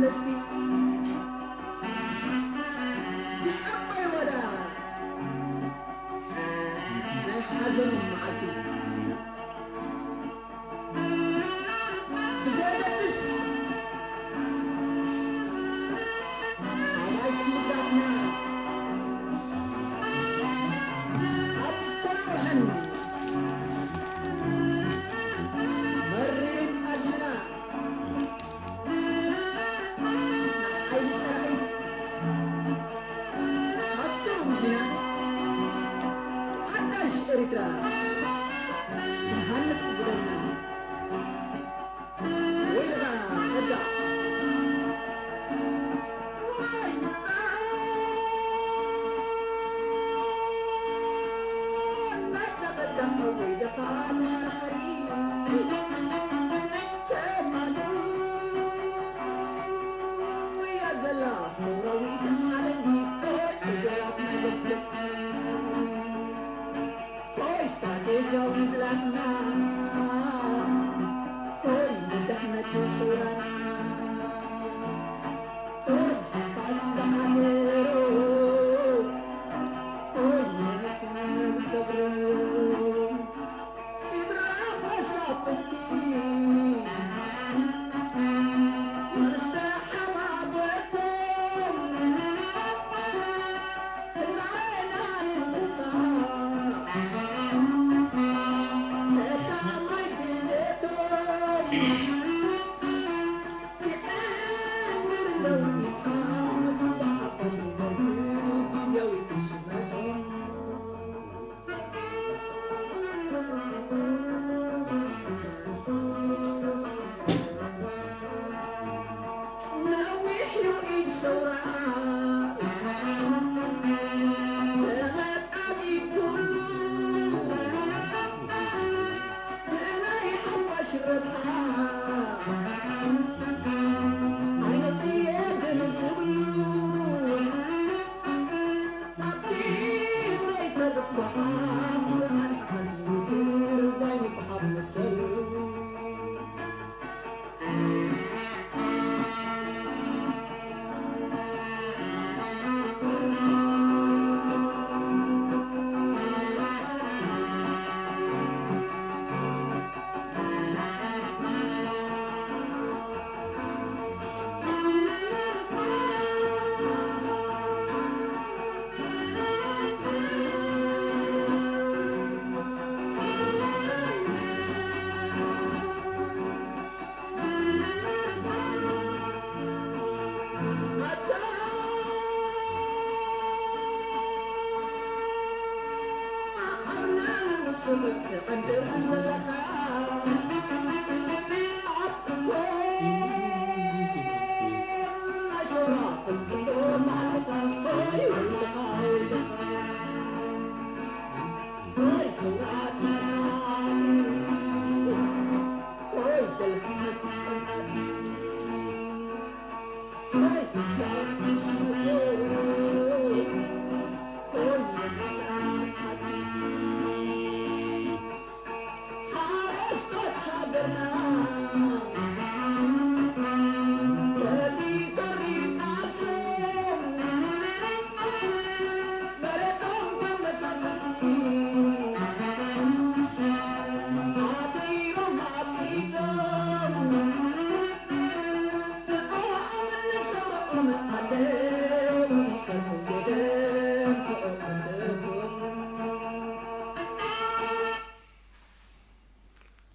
እስኪ ብዓባይ ወዳ ናይ ሓዘኖም መዓልቲ ብዘየገድስ ኣባይቲ ውዳብና ኣብ ዝተናውሐን መሪርን ቃልስና ንሓይሊ ጸላኢ ካብ ስሩ ምሒና ሓዳሽ ኤርትራ ንሃንጽ ብደምና። ወይልኻ ከዳዕ።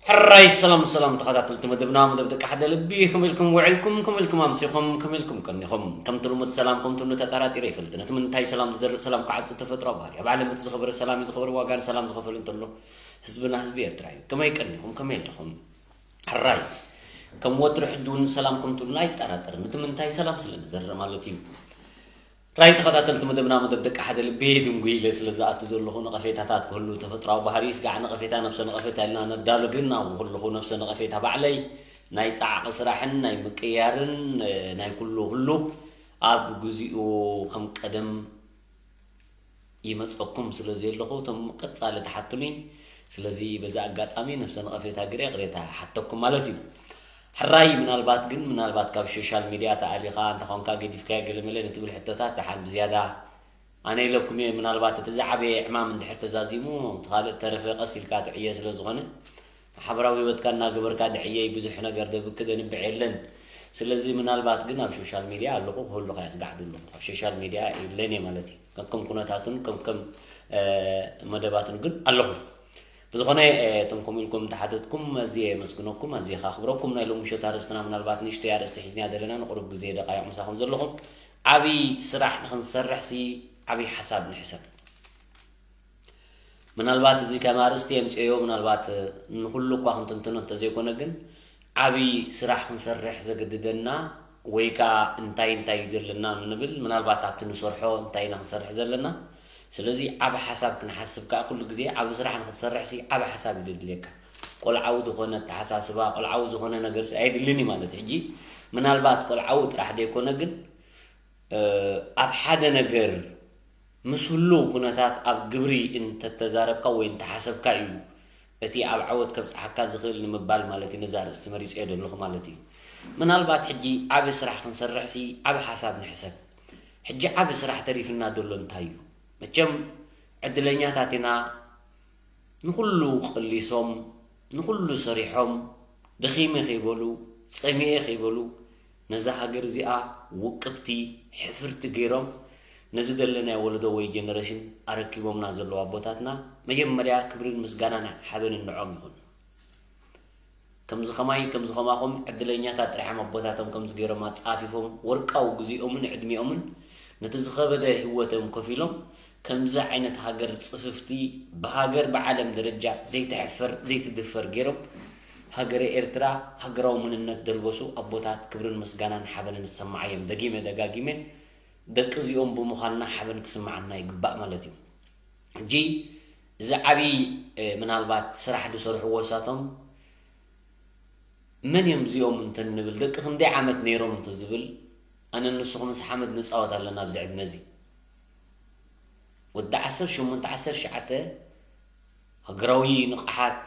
ሕራይ ሰላም ሰላም ተኸታተልቲ መደብና፣ መደብ ደቂ ሓደ ልቢ፣ ከመይ ኢልኩም ውዒልኩም? ከመይ ኢልኩም ኣምሲኹም? ከመይ ኢልኩም ቀኒኹም? ከምቲ ልሙድ ሰላም ከምትብሉ ተጠራጢረ ይፈልጥ። ነቲ ምንታይ ሰላም ዝዘርእ ሰላም ክዓጹ ተፈጥሮ ባህሪ። ኣብ ዓለም እቲ ዝኸበረ ሰላም እዩ፣ ዝኸበረ ዋጋ ንሰላም ዝኸፈል እንተሎ ህዝብና ህዝቢ ኤርትራ እዩ። ከመይ ቀኒኹም? ከመይ ኣለኹም? ሕራይ ከም ወትሩ ሕጂ እውን ሰላም ከምትብሉና ኣይጠራጠርን። እቲ ምንታይ ሰላም ስለ ንዘርእ ማለት እዩ። ራይ ተኸታተልቲ መደብና፣ መደብ ደቂ ሓደ ልቢ ድንጉይ ኢለ ስለ ዝኣቱ ዘለኹ ነቐፌታታት ክህሉ ተፈጥሯዊ ባህሪ እዩ። ስጋዕ ነቐፌታ ነብሰ ነቐፌታ ኢልና ነዳሉ፣ ግን ኣብኡ ከለኹ ነብሰ ነቐፌታ ባዕለይ ናይ ጻዕቒ ስራሕን ናይ ምቅያርን፣ እ፣ ናይ ኩሉ ኩሉ ኣብ ግዚኡ ከም ቀደም ይመጸኩም ስለ ዘለኹ እቶም ቀጻሊ ትሓቱኒ። ስለዚ በዚ ኣጋጣሚ ነብሰ ነቐፌታ ግደ ይቕሬታ ሓተኩም ማለት እዩ። ሕራይ ምናልባት ግን ምናልባት ካብ ሶሻል ሚድያ ተኣሊኻ እንተኾንካ ገዲፍካዮ ገለመለ ንትብል ሕቶታት ደሓን ብዝያዳ ኣነ ኢለኩም እየ። ምናልባት እቲ ዝዓበየ ዕማም እንድሕር ተዛዚሙ እቲ ካልእ ተረፈ ቀስ ኢልካ ትዕየ ስለ ዝኾነ ማሕበራዊ ህይወትካ እናገበርካ ድዕየይ ብዙሕ ነገር ደብክ ደንብዕ የለን። ስለዚ ምናልባት ግን ኣብ ሶሻል ሚድያ ኣለኹ ክህሉኻ እየ ኣስጋዕዱ ኣለኹ ኣብ ሶሻል ሚድያ የለን እየ ማለት እዩ። ከከም ኩነታቱን ከም ከም መደባቱን ግን ኣለኹ። ብዝኾነ እቶም ከምኡ ኢልኩም ተሓተትኩም ኣዝየ የመስግነኩም ኣዝየ ካኽብረኩም። ናይ ሎም ምሸት ኣርእስትና ምናልባት ንእሽተይ ኣርእስቲ ሒዝና ዘለና ንቁሩብ ግዜ ደቃይቕ ምሳኹም ዘለኹም። ዓብዪ ስራሕ ንኽንሰርሕሲ ዓብዪ ሓሳብ ንሕሰብ። ምናልባት እዚ ከም ኣርእስቲ የምፅዮ ምናልባት ንኩሉ እኳ ክንትንትኖ እንተዘይኮነ ግን ዓብዪ ስራሕ ክንሰርሕ ዘገድደና ወይ ከዓ እንታይ እንታይ እዩ ዘለና ንብል ምናልባት ኣብቲ ንሰርሖ እንታይ ኢና ክንሰርሕ ዘለና። ስለዚ ዓብ ሓሳብ ክንሓስብ ከዓ ኩሉ ግዜ ዓብ ስራሕ ንክትሰርሕ ሲ ዓብ ሓሳብ እዩ ዘድልየካ። ቆልዓዊ ዝኾነ ኣተሓሳስባ ቆልዓዊ ዝኾነ ነገር ሲ ኣየድልን እዩ ማለት እዩ። ሕጂ ምናልባት ቆልዓዊ ጥራሕ ዘይኮነ ግን ኣብ ሓደ ነገር ምስ ህሉው ኩነታት ኣብ ግብሪ እንተተዛረብካ ወይ እንተሓሰብካ እዩ እቲ ኣብ ዓወት ከብፅሓካ ዝኽእል ንምባል ማለት እዩ። ነዚ ኣርእስቲ መሪፀዮ ዘለኹ ማለት እዩ። ምናልባት ሕጂ ዓብ ስራሕ ክንሰርሕ ሲ ዓብ ሓሳብ ንሕሰብ። ሕጂ ዓብ ስራሕ ተሪፍና ዘሎ እንታይ እዩ? መቸም ዕድለኛታት ኢና። ንኹሉ ቀሊሶም ንኹሉ ሰሪሖም ደኺመ ከይበሉ ጸሚኤ ከይበሉ ነዛ ሃገር እዚኣ ውቅብቲ ሕፍርቲ ገይሮም ነዚ ዘለናዮ ወለዶ ወይ ጀነረሽን ኣረኪቦምና ዘለዉ ኣቦታትና መጀመርያ ክብርን ምስጋናን ሓበንን ንዖም ይኹን። ከምዚ ኸማይ ከምዚ ኸማኹም ዕድለኛታት ጥራሕ እዮም ኣቦታቶም ከምዚ ገይሮም ኣጻፊፎም ወርቃዊ ግዜኦምን ዕድሚኦምን ነቲ ዝኸበደ ህይወቶም ከፊሎም ከምዚ ዓይነት ሃገር ጽፍፍቲ ብሃገር ብዓለም ደረጃ ዘይትሕፈር ዘይትድፈር ገይሮም ሃገረ ኤርትራ ሃገራዊ መንነት ደልበሱ ኣቦታት ክብርን ምስጋናን ሓበንን ዝሰማዓዮም ደጊመ ደጋጊመ ደቂ እዚኦም ብምዃንና ሓበን ክስምዓና ይግባእ ማለት እዩ። ሕጂ እዚ ዓብዪ ምናልባት ስራሕ ዝሰርሕዎ እሳቶም መን እዮም እዚኦም እንተንብል ደቂ ክንደይ ዓመት ነይሮም እንተዝብል ኣነ ንስኹም ምስ ሓመድ ንፃወት ኣለና ኣብዚ ዕድመ እዚ ወዲ ዓሰርተ ሸሞንተ ዓሰርተ ትሽዓተ ሃገራዊ ንቕሓት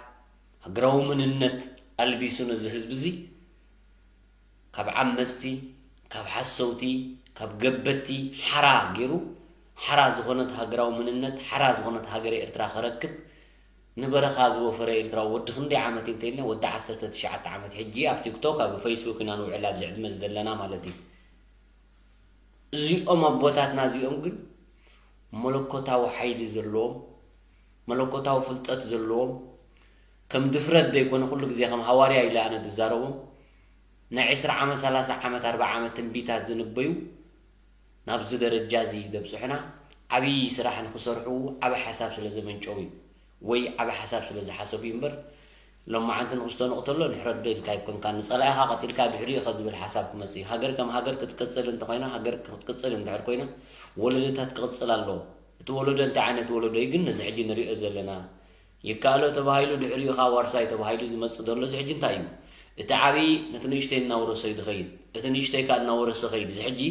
ሃገራዊ መንነት ኣልቢሱ ነዚ ህዝቢ እዚ ካብ ዓመፅቲ ካብ ሓሰውቲ ካብ ገበቲ ሓራ ገይሩ ሓራ ዝኾነት ሃገራዊ መንነት ሓራ ዝኾነት ሃገረ ኤርትራ ከረክብ ንበረኻ ዝወፈረ ኤርትራዊ ወዲ ክንደይ ዓመት እዩ እንተኢልና ወዲ ዓሰርተ ትሽዓተ ዓመት ሕጂ ኣብ ቲክቶክ ኣብ ፌስቡክ ኢና ንውዕል ኣብዚ ዕድመ ዝደለና ማለት እዩ። እዚኦም ኣቦታትና እዚኦም ግን መለኮታዊ ሓይሊ ዘለዎም መለኮታዊ ፍልጠት ዘለዎም ከም ድፍረት ዘይኮነ ኩሉ ግዜ ከም ሃዋርያ ኢለ ኣነ ዝዛረቦም ናይ ዕስራ ዓመት ሰላሳ ዓመት ኣርብዓ ዓመት ትንቢታት ዝንበዩ ናብዚ ደረጃ እዚ ዘብፅሑና ዓብዪ ስራሕ ንክሰርሑ ዓብ ሓሳብ ስለ ዘመንጨው እዩ ወይ ዓብ ሓሳብ ስለ ዝሓሰቡ እዩ እምበር ሎማዓንቲ ንክስቶ ንቕተሎ ንሕረዶ ኢልካ ኣይኮንካ ንፀላኢኻ ቀጢልካ ድሕሪኡ ኢኻ ዝብል ሓሳብ ክመፅእ እዩ። ሃገር ከም ሃገር ክትቅፅል እንተኮይና ሃገር ክትቅፅል እንድሕር ኮይና ወለዶታት ክቕፅል ኣለዎ። እቲ ወለዶ እንታይ ዓይነት ወለዶ እዩ ግን ነዚ ሕጂ ንሪኦ ዘለና ይከኣሎ ተባሂሉ ድሕሪኡ ከዓ ዋርሳይ ተባሂሉ ዝመፅእ ዘሎ እዚ ሕጂ እንታይ እዩ? እቲ ዓብዪ ነቲ ንእሽተይ እናወረሶ እዩ ዝኸይድ፣ እቲ ንእሽተይ ከዓ እናወረሰ ኸይድ። እዚ ሕጂ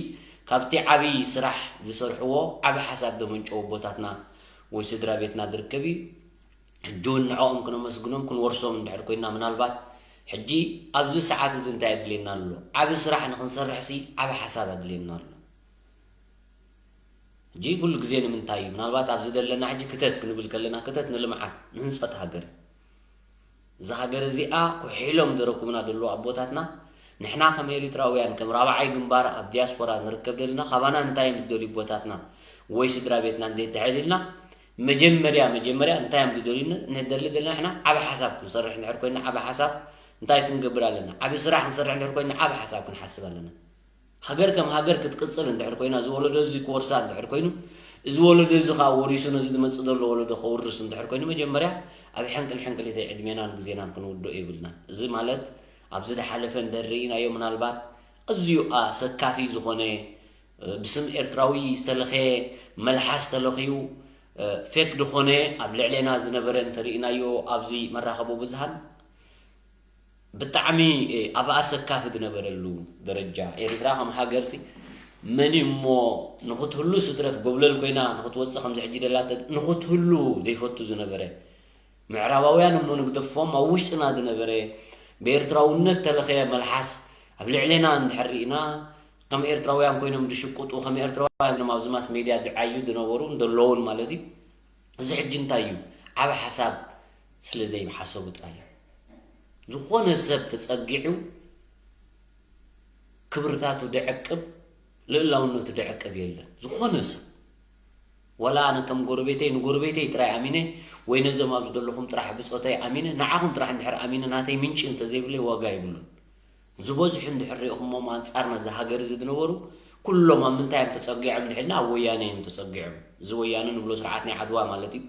ካብቲ ዓብዪ ስራሕ ዝሰርሕዎ ዓብ ሓሳብ ዘመንጨዉ ኣቦታትና ወይ ስድራ ቤትና ዝርከብ እዩ። ሕጂ እውን ንዕኦም ክነመስግኖም ክንወርሶም እንድሕር ኮይና ምናልባት ሕጂ ኣብዚ ሰዓት እዚ እንታይ ኣድልየና ኣሎ? ዓብ ስራሕ ንክንሰርሕሲ ዓብ ሓሳብ ኣድልየና ኣሎ። ሕጂ ኩሉ ግዜ ንምንታይ እዩ ምናልባት ኣብዚ ዘለና ሕጂ ክተት ክንብል ከለና ክተት ንልምዓት ንህንፀት ሃገር እዩ። እዛ ሃገር እዚኣ ኩሒሎም ዘረኩብና ዘለዉ ኣቦታትና ንሕና ከም ኤሪትራውያን ከም ራብዓይ ግንባር ኣብ ዲያስፖራ ንርከብ ዘለና ካባና እንታይ እዮም ዝደልዩ ኣቦታትና ወይ ስድራ ቤትና እንተይተሓሊልና መጀመርያ መጀመርያ እንታይ እዮም ዝደልዩ ንደሊ ዘለና ንሕና ዓብ ሓሳብ ክንሰርሕ እንድሕር ኮይና ዓብ ሓሳብ እንታይ ክንገብር ኣለና ዓብ ስራሕ ክንሰርሕ እንድሕር ኮይና ዓብ ሓሳብ ክንሓስብ ኣለና። ሃገር ከም ሃገር ክትቅፅል እንድሕር ኮይና እዚ ወለዶ እዚ ክወርሳ እንድሕር ኮይኑ እዚ ወለዶ እዚ ከዓ ወሪሱ ነዚ ዝመፅእ ዘሎ ወለዶ ከውርስ እንድሕር ኮይኑ መጀመርያ ኣብ ሕንቅል ሕንቅሊተይ ዕድሜናን ግዜናን ክንውድኦ የብልናን። እዚ ማለት ኣብዚ ዝሓለፈ እንድሕር ርኢናዮ ምናልባት ኣዝዩ ኣሰካፊ ዝኾነ ብስም ኤርትራዊ ዝተለኸየ መልሓስ ተለኽዩ ፌክ ዝኾነ ኣብ ልዕሌና ዝነበረ እንተርኢናዮ ኣብዚ መራኸቢ ብዙሃን ብጣዕሚ ኣብ ኣሰካፊ ዝነበረሉ ደረጃ ኤርትራ ከም ሃገርሲ መን እዩ እሞ ንክትህሉ ስትረፍ ጎብለል ኮይና ንክትወፅእ ከምዚ ሕጂ ደላተ ንክትህሉ ዘይፈቱ ዝነበረ ምዕራባውያን እሞ ንግደፎም ኣብ ውሽጥና ዝነበረ ብኤርትራውነት ተለኸየ መልሓስ ኣብ ልዕሌና እንድሕር ርኢና፣ ከም ኤርትራውያን ኮይኖም ዝሽቁጡ፣ ከም ኤርትራውያን ኮይኖም ኣብዚ ማስ ሜድያ ዝዓዩ ዝነበሩ እንደለውን ማለት እዩ። እዚ ሕጂ እንታይ እዩ? ዓቢ ሓሳብ ስለ ዘይሓሰቡ ጥራይ እዩ። ዝኾነ ሰብ ተጸጊዑ ክብርታቱ ደዕቅብ፣ ልእላውነቱ ደዕቅብ የለን። ዝኾነ ሰብ፣ ወላ ኣነ ከም ጎረቤተይ፣ ንጎረቤተይ ጥራይ ኣሚነ፣ ወይ ነዞም ኣብዚ ዘለኹም ጥራሕ ብጾተይ ኣሚነ፣ ንዓኹም ጥራሕ እንድሕር ኣሚነ፣ ናተይ ምንጪ እንተዘይብለይ ዋጋ የብሉን። ዝበዝሑ እንድሕር ሪእኹሞም ኣንጻር ነዚ ሃገር እዚ ዝነበሩ፣ ኩሎም ኣብ ምንታይ እዮም ተጸጊዖም እንድሕልና፣ ኣብ ወያነ እዮም ተጸጊዖም። እዚ ወያነ ንብሎ ስርዓት ናይ ዓድዋ ማለት እዩ።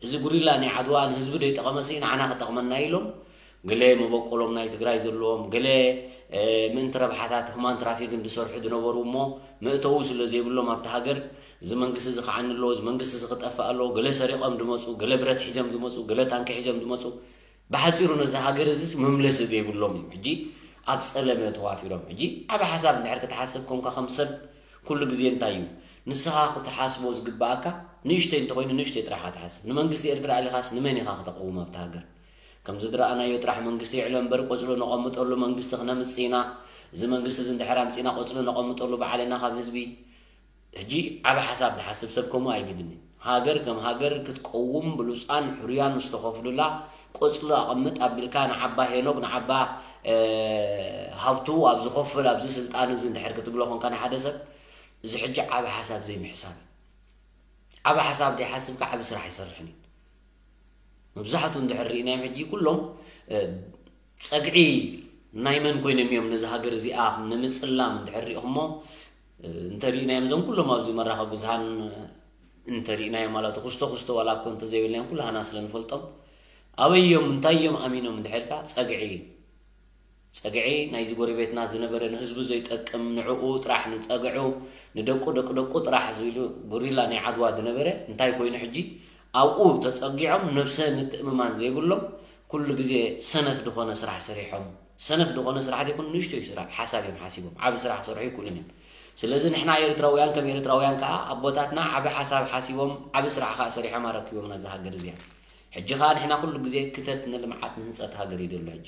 እዚ ጉሪላ ናይ ዓድዋ ንህዝቢ ዶ ይጠቐመሲ ንዓና ክጠቕመና ኢሎም፣ ገለ መበቆሎም ናይ ትግራይ ዘለዎም፣ ገለ፣ እ፣ ምእንቲ ረብሓታት ሁማን ትራፊክን ዝሰርሑ ዝነበሩ እሞ፣ መእተዊ ስለ ዘይብሎም ኣብቲ ሃገር፣ እዚ መንግስቲ እዚ ክዓኒ ኣለዎ፣ እዚ መንግስቲ እዚ ክጠፍእ ኣለዎ፣ ገለ ሰሪቖም ዝመጹ፣ ገለ ብረት ሒዞም ዝመጹ፣ ገለ ታንኪ ሒዞም ዝመጹ፣ ብሓጺሩ ነዚ ሃገር እዚስ መምለሲ ዘይብሎም እዮም። ሕጂ ኣብ ጸለመ ተዋፊሮም። ሕጂ ዓቢ ሓሳብ እንድሕር ክትሓስብ ኮንካ ከም ሰብ ኩሉ ግዜ እንታይ እዩ? ንስኻ ክትሓስቦ ዝግብኣካ ንእሽተይ እንተኾይኑ ንእሽተይ ጥራሕ ኢኻ ትሓስብ። ንመንግስቲ ኤርትራ ኢልኻስ ንመን ኢኻ ክተቐውም ኣብቲ ሃገር? ከምዚ ዝረኣናዮ ጥራሕ መንግስቲ ይዕሎ እምበር ቆጽሎ ነቐምጠሉ መንግስቲ ክነምጽእ ኢና። እዚ መንግስቲ እዚ እንድሕር ኣምጺእና ቆጽሎ ነቐምጠሉ ባዕልና ካብ ህዝቢ። ሕጂ ዓቢ ሓሳብ ዝሓስብ ሰብ ከምኡ ኣይብልን እዩ። ሃገር ከም ሃገር ክትቀውም ብሉጻን ሕሩያን ዝተኸፍሉላ ቆጽሎ ኣቐምጥ ኣቢልካ ንዓባ ሄኖግ ንዓባ፣ እ፣ ሃብቱ ኣብ ዝኸፍል ኣብዚ ስልጣን እዚ እንድሕር ክትብሎ ኮንካ ንሓደ ሰብ እዚ ሕጂ ዓቢ ሓሳብ ዘይምሕሳብ እዩ። ዓቢ ሓሳብ ዘይሓስብ ከዓ ዓቢ ስራሕ ኣይሰርሕን እዩ። መብዛሕትኡ እንድሕር ርኢናዮም ሕጂ ኩሎም፣ እ፣ ጸግዒ ናይ መን ኮይኖም እዮም ነዚ ሃገር እዚኣ ንምጽላም እንድሕር ርኢኹሞ፣ እ፣ እንተሪኢናዮም እዞም ኩሎም ኣብዚ መራኸቢ ብዙሃን እንተሪኢናዮም ማለት ኩስቶ ኩስቶ ዋላ እኮ እንተዘይብልናዮም ኩላህና ስለ ንፈልጦም ኣበይ እዮም እንታይ እዮም ኣሚኖም እንድሕር ኢልካ ጸግዒ ጸግዒ ናይዚ ጎረቤትና ዝነበረ ንህዝቡ ዘይጠቅም ንዕኡ ጥራሕ ንጸግዑ ንደቁ ደቂ ደቁ ጥራሕ ዝብሉ ጉሪላ ናይ ዓድዋ ዝነበረ እንታይ ኮይኑ ሕጂ ኣብኡ ተጸጊዖም ነብሰ ምትእምማን ዘይብሎም ኩሉ ግዜ ሰነፍ ዝኾነ ስራሕ ሰሪሖም ሰነፍ ዝኾነ ስራሕ ዘይኮኑ ንእሽተይ ስራሕ ሓሳብ እዮም ሓሲቦም ዓቢ ስራሕ ክሰርሑ ይክእሉን እዮም ስለዚ ንሕና ኤርትራውያን ከም ኤርትራውያን ከዓ ኣቦታትና ዓቢ ሓሳብ ሓሲቦም ዓቢ ስራሕ ከዓ ሰሪሖም ኣረኪቦም ናዛ ሃገር እዚኣ ሕጂ ከዓ ንሕና ኩሉ ግዜ ክተት ንልምዓት ንህንፀት ሃገር ይደሎ ሕጂ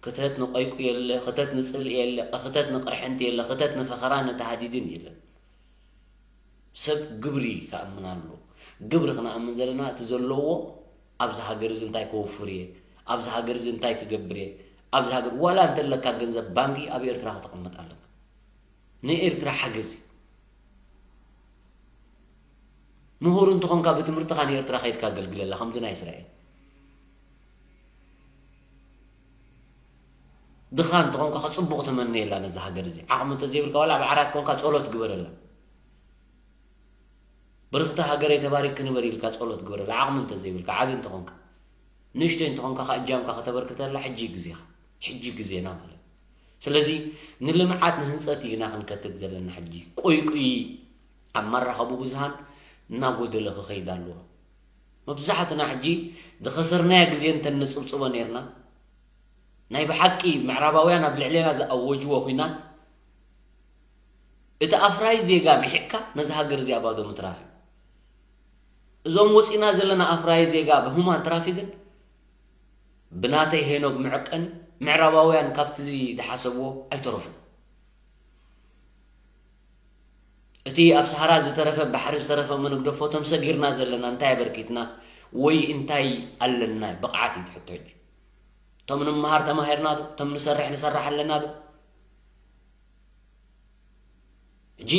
ክተት ንቆይቁ የለ፣ ክተት ንጽልኢ የለ፣ ክተት ንቅርሕንቲ የለ፣ ክተት ንፈኸራን ንታህዲድን የለን። ሰብ ግብሪ ክኣምን ኣለዎ። ግብሪ ክንኣምን ዘለና እቲ ዘለዎ ኣብዚ ሃገር እዚ እንታይ ከውፍር እየ፣ ኣብዚ ሃገር እዚ እንታይ ክገብር እየ፣ ኣብዚ ሃገር ዋላ እንተለካ ገንዘብ ባንኪ ኣብ ኤርትራ ከተቐምጥ ኣለካ። ንኤርትራ ሓገዝ እዩ። ምሁር እንተኾንካ ብትምህርትኻ ንኤርትራ ከይድካ ኣገልግለላ ከምዚ ናይ እስራኤል ድኻ እንተኾንካ ከፅቡቕ ተመነየላ ነዛ ሃገር እዚ ዓቕሚ እንተዘይብልካ ዋላ ኣብ ዓራት ኮንካ ፀሎት ግበረላ ብርኽቲ ሃገረይ ተባሪክ ክንበር ኢልካ ፀሎት ግበረላ ዓቕሚ እንተዘይብልካ ዓብ እንተኾንካ ንእሽተይ እንተኾንካ ከ እጃምካ ከተበርክተላ ሕጂ ግዜኻ ሕጂ ግዜና ማለት ስለዚ ንልምዓት ንህንፀት ኢና ክንከትት ዘለና ሕጂ ቆይቁይ ኣብ መራኸቡ ብዙሃን እናጎደለ ክኸይድ ኣለዎ መብዛሕትና ሕጂ ዝኸሰርናዮ ግዜ እንተንፅብፅቦ ነርና ናይ ብሓቂ ምዕራባውያን ኣብ ልዕሌና ዝኣወጅዎ ኹናት እቲ ኣፍራይ ዜጋ ምሒቕካ ነዚ ሃገር እዚኣ ባዶ ምትራፍ እዩ እዞም ወፂና ዘለና ኣፍራይ ዜጋ ብሁማን ትራፊክን ብናተይ ሄኖግ ምዕቀኒ ምዕራባውያን ካብቲ ዝሓሰብዎ ኣይተረፉን እቲ ኣብ ሰሃራ ዝተረፈ ባሕሪ ዝተረፈ መነግደፎ እቶም ሰጊርና ዘለና እንታይ ኣበርኪትና ወይ እንታይ ኣለና ብቕዓት እዩ ትሕቶ ሕጂ እቶም ንምሃር ተማሂርና ዶ እቶም ንሰርሕ ንሰራሕ ኣለና ዶ ሕጂ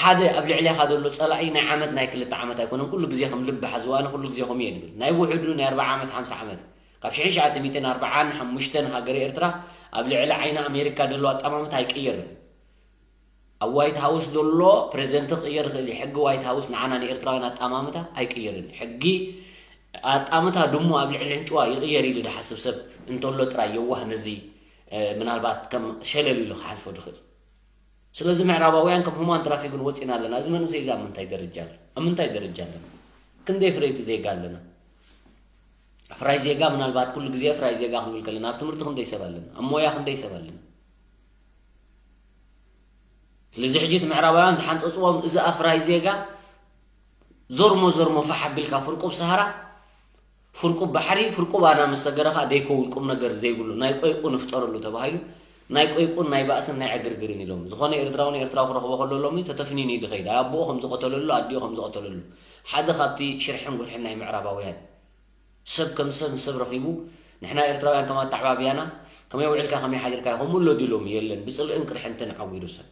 ሓደ ኣብ ልዕሌኻ ዘሎ ፀላኢ ናይ ዓመት ናይ ክልተ ዓመት ኣይኮነን ኩሉ ግዜ ከም ልቢ ሓዝዋ ኣነ ኩሉ ግዜ ከምኡ እየ ድብል ናይ ውሕዱ ናይ ኣርባዓ ዓመት ሓምሳ ዓመት ካብ ሽሕን ትሽዓተ ሚእትን ኣርባዓን ሓሙሽተን ሃገረ ኤርትራ ኣብ ልዕሊ ዓይኒ ኣሜሪካ ደሎ ኣጠማምታ ኣይቅየርን ኣብ ዋይት ሃውስ ዘሎ ፕሬዚደንት ክቅየር ይኽእል እዩ ሕጊ ዋይት ሃውስ ንዓና ንኤርትራውያን ኣጣማምታ ኣይቅየርን እዩ ሕጊ ኣጣምታ ድሞ ኣብ ልዕሊ ዕንጭዋ ይቅየር ኢሉ ድሓስብ ሰብ እንተሎ ጥራይ የዋህ ነዚ ምናልባት ከም ሸለል ኢሉ ክሓልፎ ድኽእል ስለዚ ምዕራባውያን ከም ሁማን ትራፊክ እውን ወፂና ኣለና እዚ መንእሰይ እዚ ኣብ ምንታይ ደረጃ ኣሎ ኣብ ምንታይ ደረጃ ኣለና ክንደይ ፍረይቲ ዜጋ ኣለና ፍራይ ዜጋ ምናልባት ኩሉ ግዜ ፍራይ ዜጋ ክንብል ከለና ኣብ ትምህርቲ ክንደይ ሰብ ኣለና ኣብ ሞያ ክንደይ ሰብ ኣለና ስለዚ ሕጂ እቲ ምዕራባውያን ዝሓንፀፅዎም እዚ ኣፍራይ ዜጋ ዞርሞ ዞርሞ ፋሕ ኣቢልካ ፍርቁብ ሰሃራ ፍርቁ ባሕሪ ፍርቁ ባና ምስ ሰገረ ከዓ ደይከውን ቁም ነገር ዘይብሉ ናይ ቆይቁ ንፍጠረሉ ተባሂሉ ናይ ቆይቁን ናይ ባእስን ናይ ዕግርግርን ኢሎም። ዝኾነ ኤርትራዊ ንኤርትራዊ ክረኽቦ ከሎ ሎሚ ተተፍኒኑ እዩ ዝኸይድ። ኣቦኡ ከም ዝቐተለሉ፣ ኣዲኡ ከም ዝቐተለሉ። ሓደ ካብቲ ሽርሕን ጉርሕን ናይ ምዕራባውያን። ሰብ ከም ሰብ ሰብ ረኺቡ ንሕና ኤርትራውያን ከም ኣተዓባብያና ከመይ ውዒልካ ከመይ ሓዲርካ ከምኡ ኣሎ ድሎም የለን። ብጽልእን ቅርሕንትን ዓዊሩ ሰብ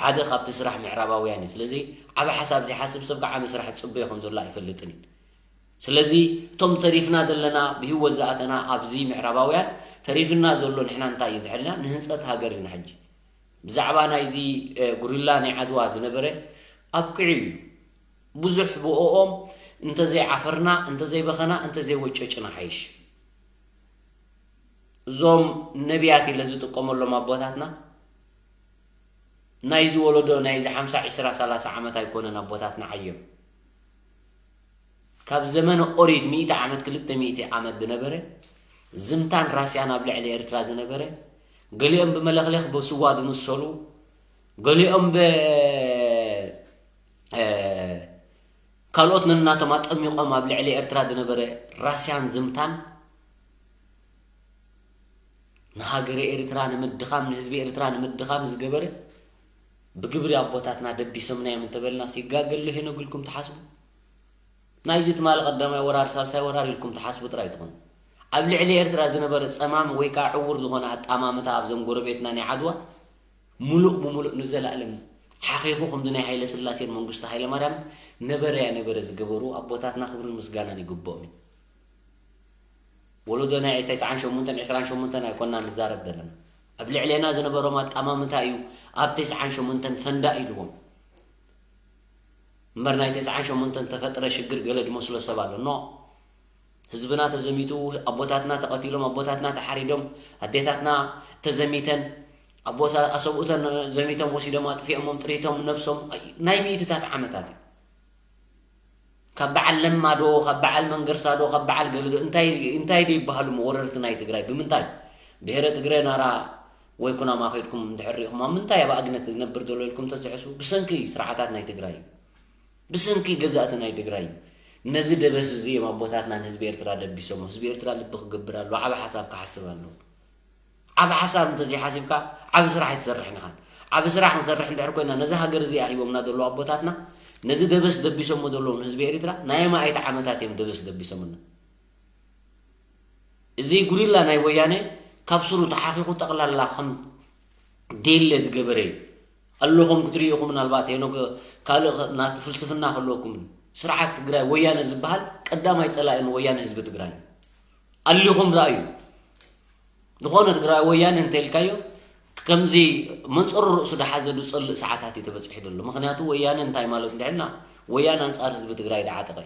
ሓደ ካብቲ ስራሕ ምዕራባውያን እዩ። ስለዚ ዓቢ ሓሳብ ዘይሓስብ ሰብ ከዓ ዓቢ ስራሕ ዝጽበዮ ከም ዘሎ ኣይፈልጥን እዩ። ስለዚ እቶም ተሪፍና ዘለና ብህይወት ዝኣተና ኣብዚ ምዕራባውያን ተሪፍና ዘሎ ንሕና እንታይ እዩ ድሕልና ንህንጸት ሃገር ኢና ሕጂ። ብዛዕባ ናይዚ ጉሪላ ናይ ዓድዋ ዝነበረ ኣብቂዑ እዩ። ብዙሕ ብኦኦም እንተዘይዓፈርና እንተዘይበኸና እንተዘይወጨጭና ሓይሽ። እዞም ነቢያት ኢለ ዝጥቀመሎም ኣቦታትና ናይዚ ወለዶ ናይዚ ሓምሳ ዒስራ ሰላሳ ዓመት ኣይኮነን ኣቦታትና ዓዮም። ካብ ዘመነ ኦሪት ሚእቲ ዓመት ክልተ ሚእቲ ዓመት ዝነበረ ዝምታን ራስያን ኣብ ልዕሊ ኤርትራ ዝነበረ ገሊኦም ብመለኽለኽ በስዋ ዝምሰሉ ገሊኦም ብ ካልኦት ነናቶም ኣጠሚቖም ኣብ ልዕሊ ኤርትራ ዝነበረ ራስያን ዝምታን ንሃገረ ኤርትራ ንምድኻም ንህዝቢ ኤርትራ ንምድኻም ዝገበረ ብግብሪ ኣቦታትና ደቢሶምና እዮም እንተበልና ሲጋገሎ ሄኖግ ኢልኩም ትሓስቡ? ናይዚ ትማሊ ቀዳማይ ወራር ሳልሳይ ወራር ኢልኩም ትሓስቡ ጥራይ ትኾኑ። ኣብ ልዕሊ ኤርትራ ዝነበረ ጸማም ወይ ከዓ ዕውር ዝኾነ ኣጣማምታ ኣብዞም ጎረቤትና ናይ ዓድዋ ሙሉእ ብሙሉእ ንዘላለም ሓኺኹ ከምዚ ናይ ሃይለ ስላሴን መንግስቱ ሃይለ ማርያም ነበረ ያነበረ ዝገበሩ ኣቦታትና ክብርን ምስጋናን ይግብኦም እዩ። ወለዶ ናይ ተስዓን ሸሞንተን ዕስራን ሸሞንተን ኣይኮና ንዛረብ ዘለና። ኣብ ልዕሌና ዝነበሮም ኣጣማምታ እዩ ኣብ ተስዓን ሸሞንተን ፈንዳ ኢልዎም። እምበር ናይ ተስዓን ሸሞንተን ዝተፈጥረ ሽግር ገለ ዝመስሎ ሰብ ኣሎ። ኖ። ህዝብና ተዘሚቱ፣ ኣቦታትና ተቐቲሎም፣ ኣቦታትና ተሓሪዶም፣ ኣዴታትና ተዘሚተን፣ ኣቦሳ ኣሰብኡተን ዘሚቶም ወሲዶም ኣጥፊኦሞም ጥሪቶም ነብሶም ናይ ሚእትታት ዓመታት እዩ። ካብ በዓል ለማ ዶ ካብ በዓል መንገርሳ ዶ ካብ በዓል ገለ ዶ እንታይ እንታይ ዶ ይበሃሉ ወረርቲ ናይ ትግራይ ብምንታይ ብሄረ ትግረ ናራ ወይ ኩናማ ከድኩም እንድሕር ሪኢኹም ኣብ ምንታይ ኣብ ኣግነት ዝነብር ዘሎ ኢልኩም ተትሕስቡ ብሰንኪ ስርዓታት ናይ ትግራይ እዩ። ብሰንኪ ገዛእቲ ናይ ትግራይ እዩ። ነዚ ደበስ እዚ እዮም ኣቦታትና ንህዝቢ ኤርትራ ደቢሶሞ። ህዝቢ ኤርትራ ልቢ ክገብር ኣለዎ። ዓቢ ሓሳብ ክሓስብ ኣለዎ። ዓቢ ሓሳብ እንተዘይሓሲብካ ዓቢ ስራሕ ኣይትሰርሕን ኢኻን። ዓቢ ስራሕ ክንሰርሕ እንድሕር ኮይና ነዚ ሃገር እዚኣ ሂቦምና ዘለዉ ኣቦታትና ነዚ ደበስ ደቢሶሞ ዘለዉ ንህዝቢ ኤሪትራ ናይ ኣማኢት ዓመታት እዮም ደበስ ደቢሶምና። እዚ ጉሪላ ናይ ወያነ ካብ ስሩ ተሓኺኹ ጠቕላላ ከም ዴለ ዝገበረ እዩ። ኣለኹም ክትርእዩ ኢኹም ምናልባት ሄኖክ ካልእ ናቲ ፍልስፍና ከለኩም ስርዓት ትግራይ ወያነ ዝበሃል ቀዳማይ ጸላኢ ንወያነ ህዝቢ ትግራይ እዩ። ኣሊኹም ረኣዩ። ዝኾነ ትግራይ ወያነ እንተኢልካዮ ከምዚ መንፀሩ ርእሱ ደሓዘ ዝፀልእ ሰዓታት እዩ ተበፂሑ ዘሎ። ምክንያቱ ወያነ እንታይ ማለት እንድሕና ወያነ ኣንፃር ህዝቢ ትግራይ ደዓጠቐ።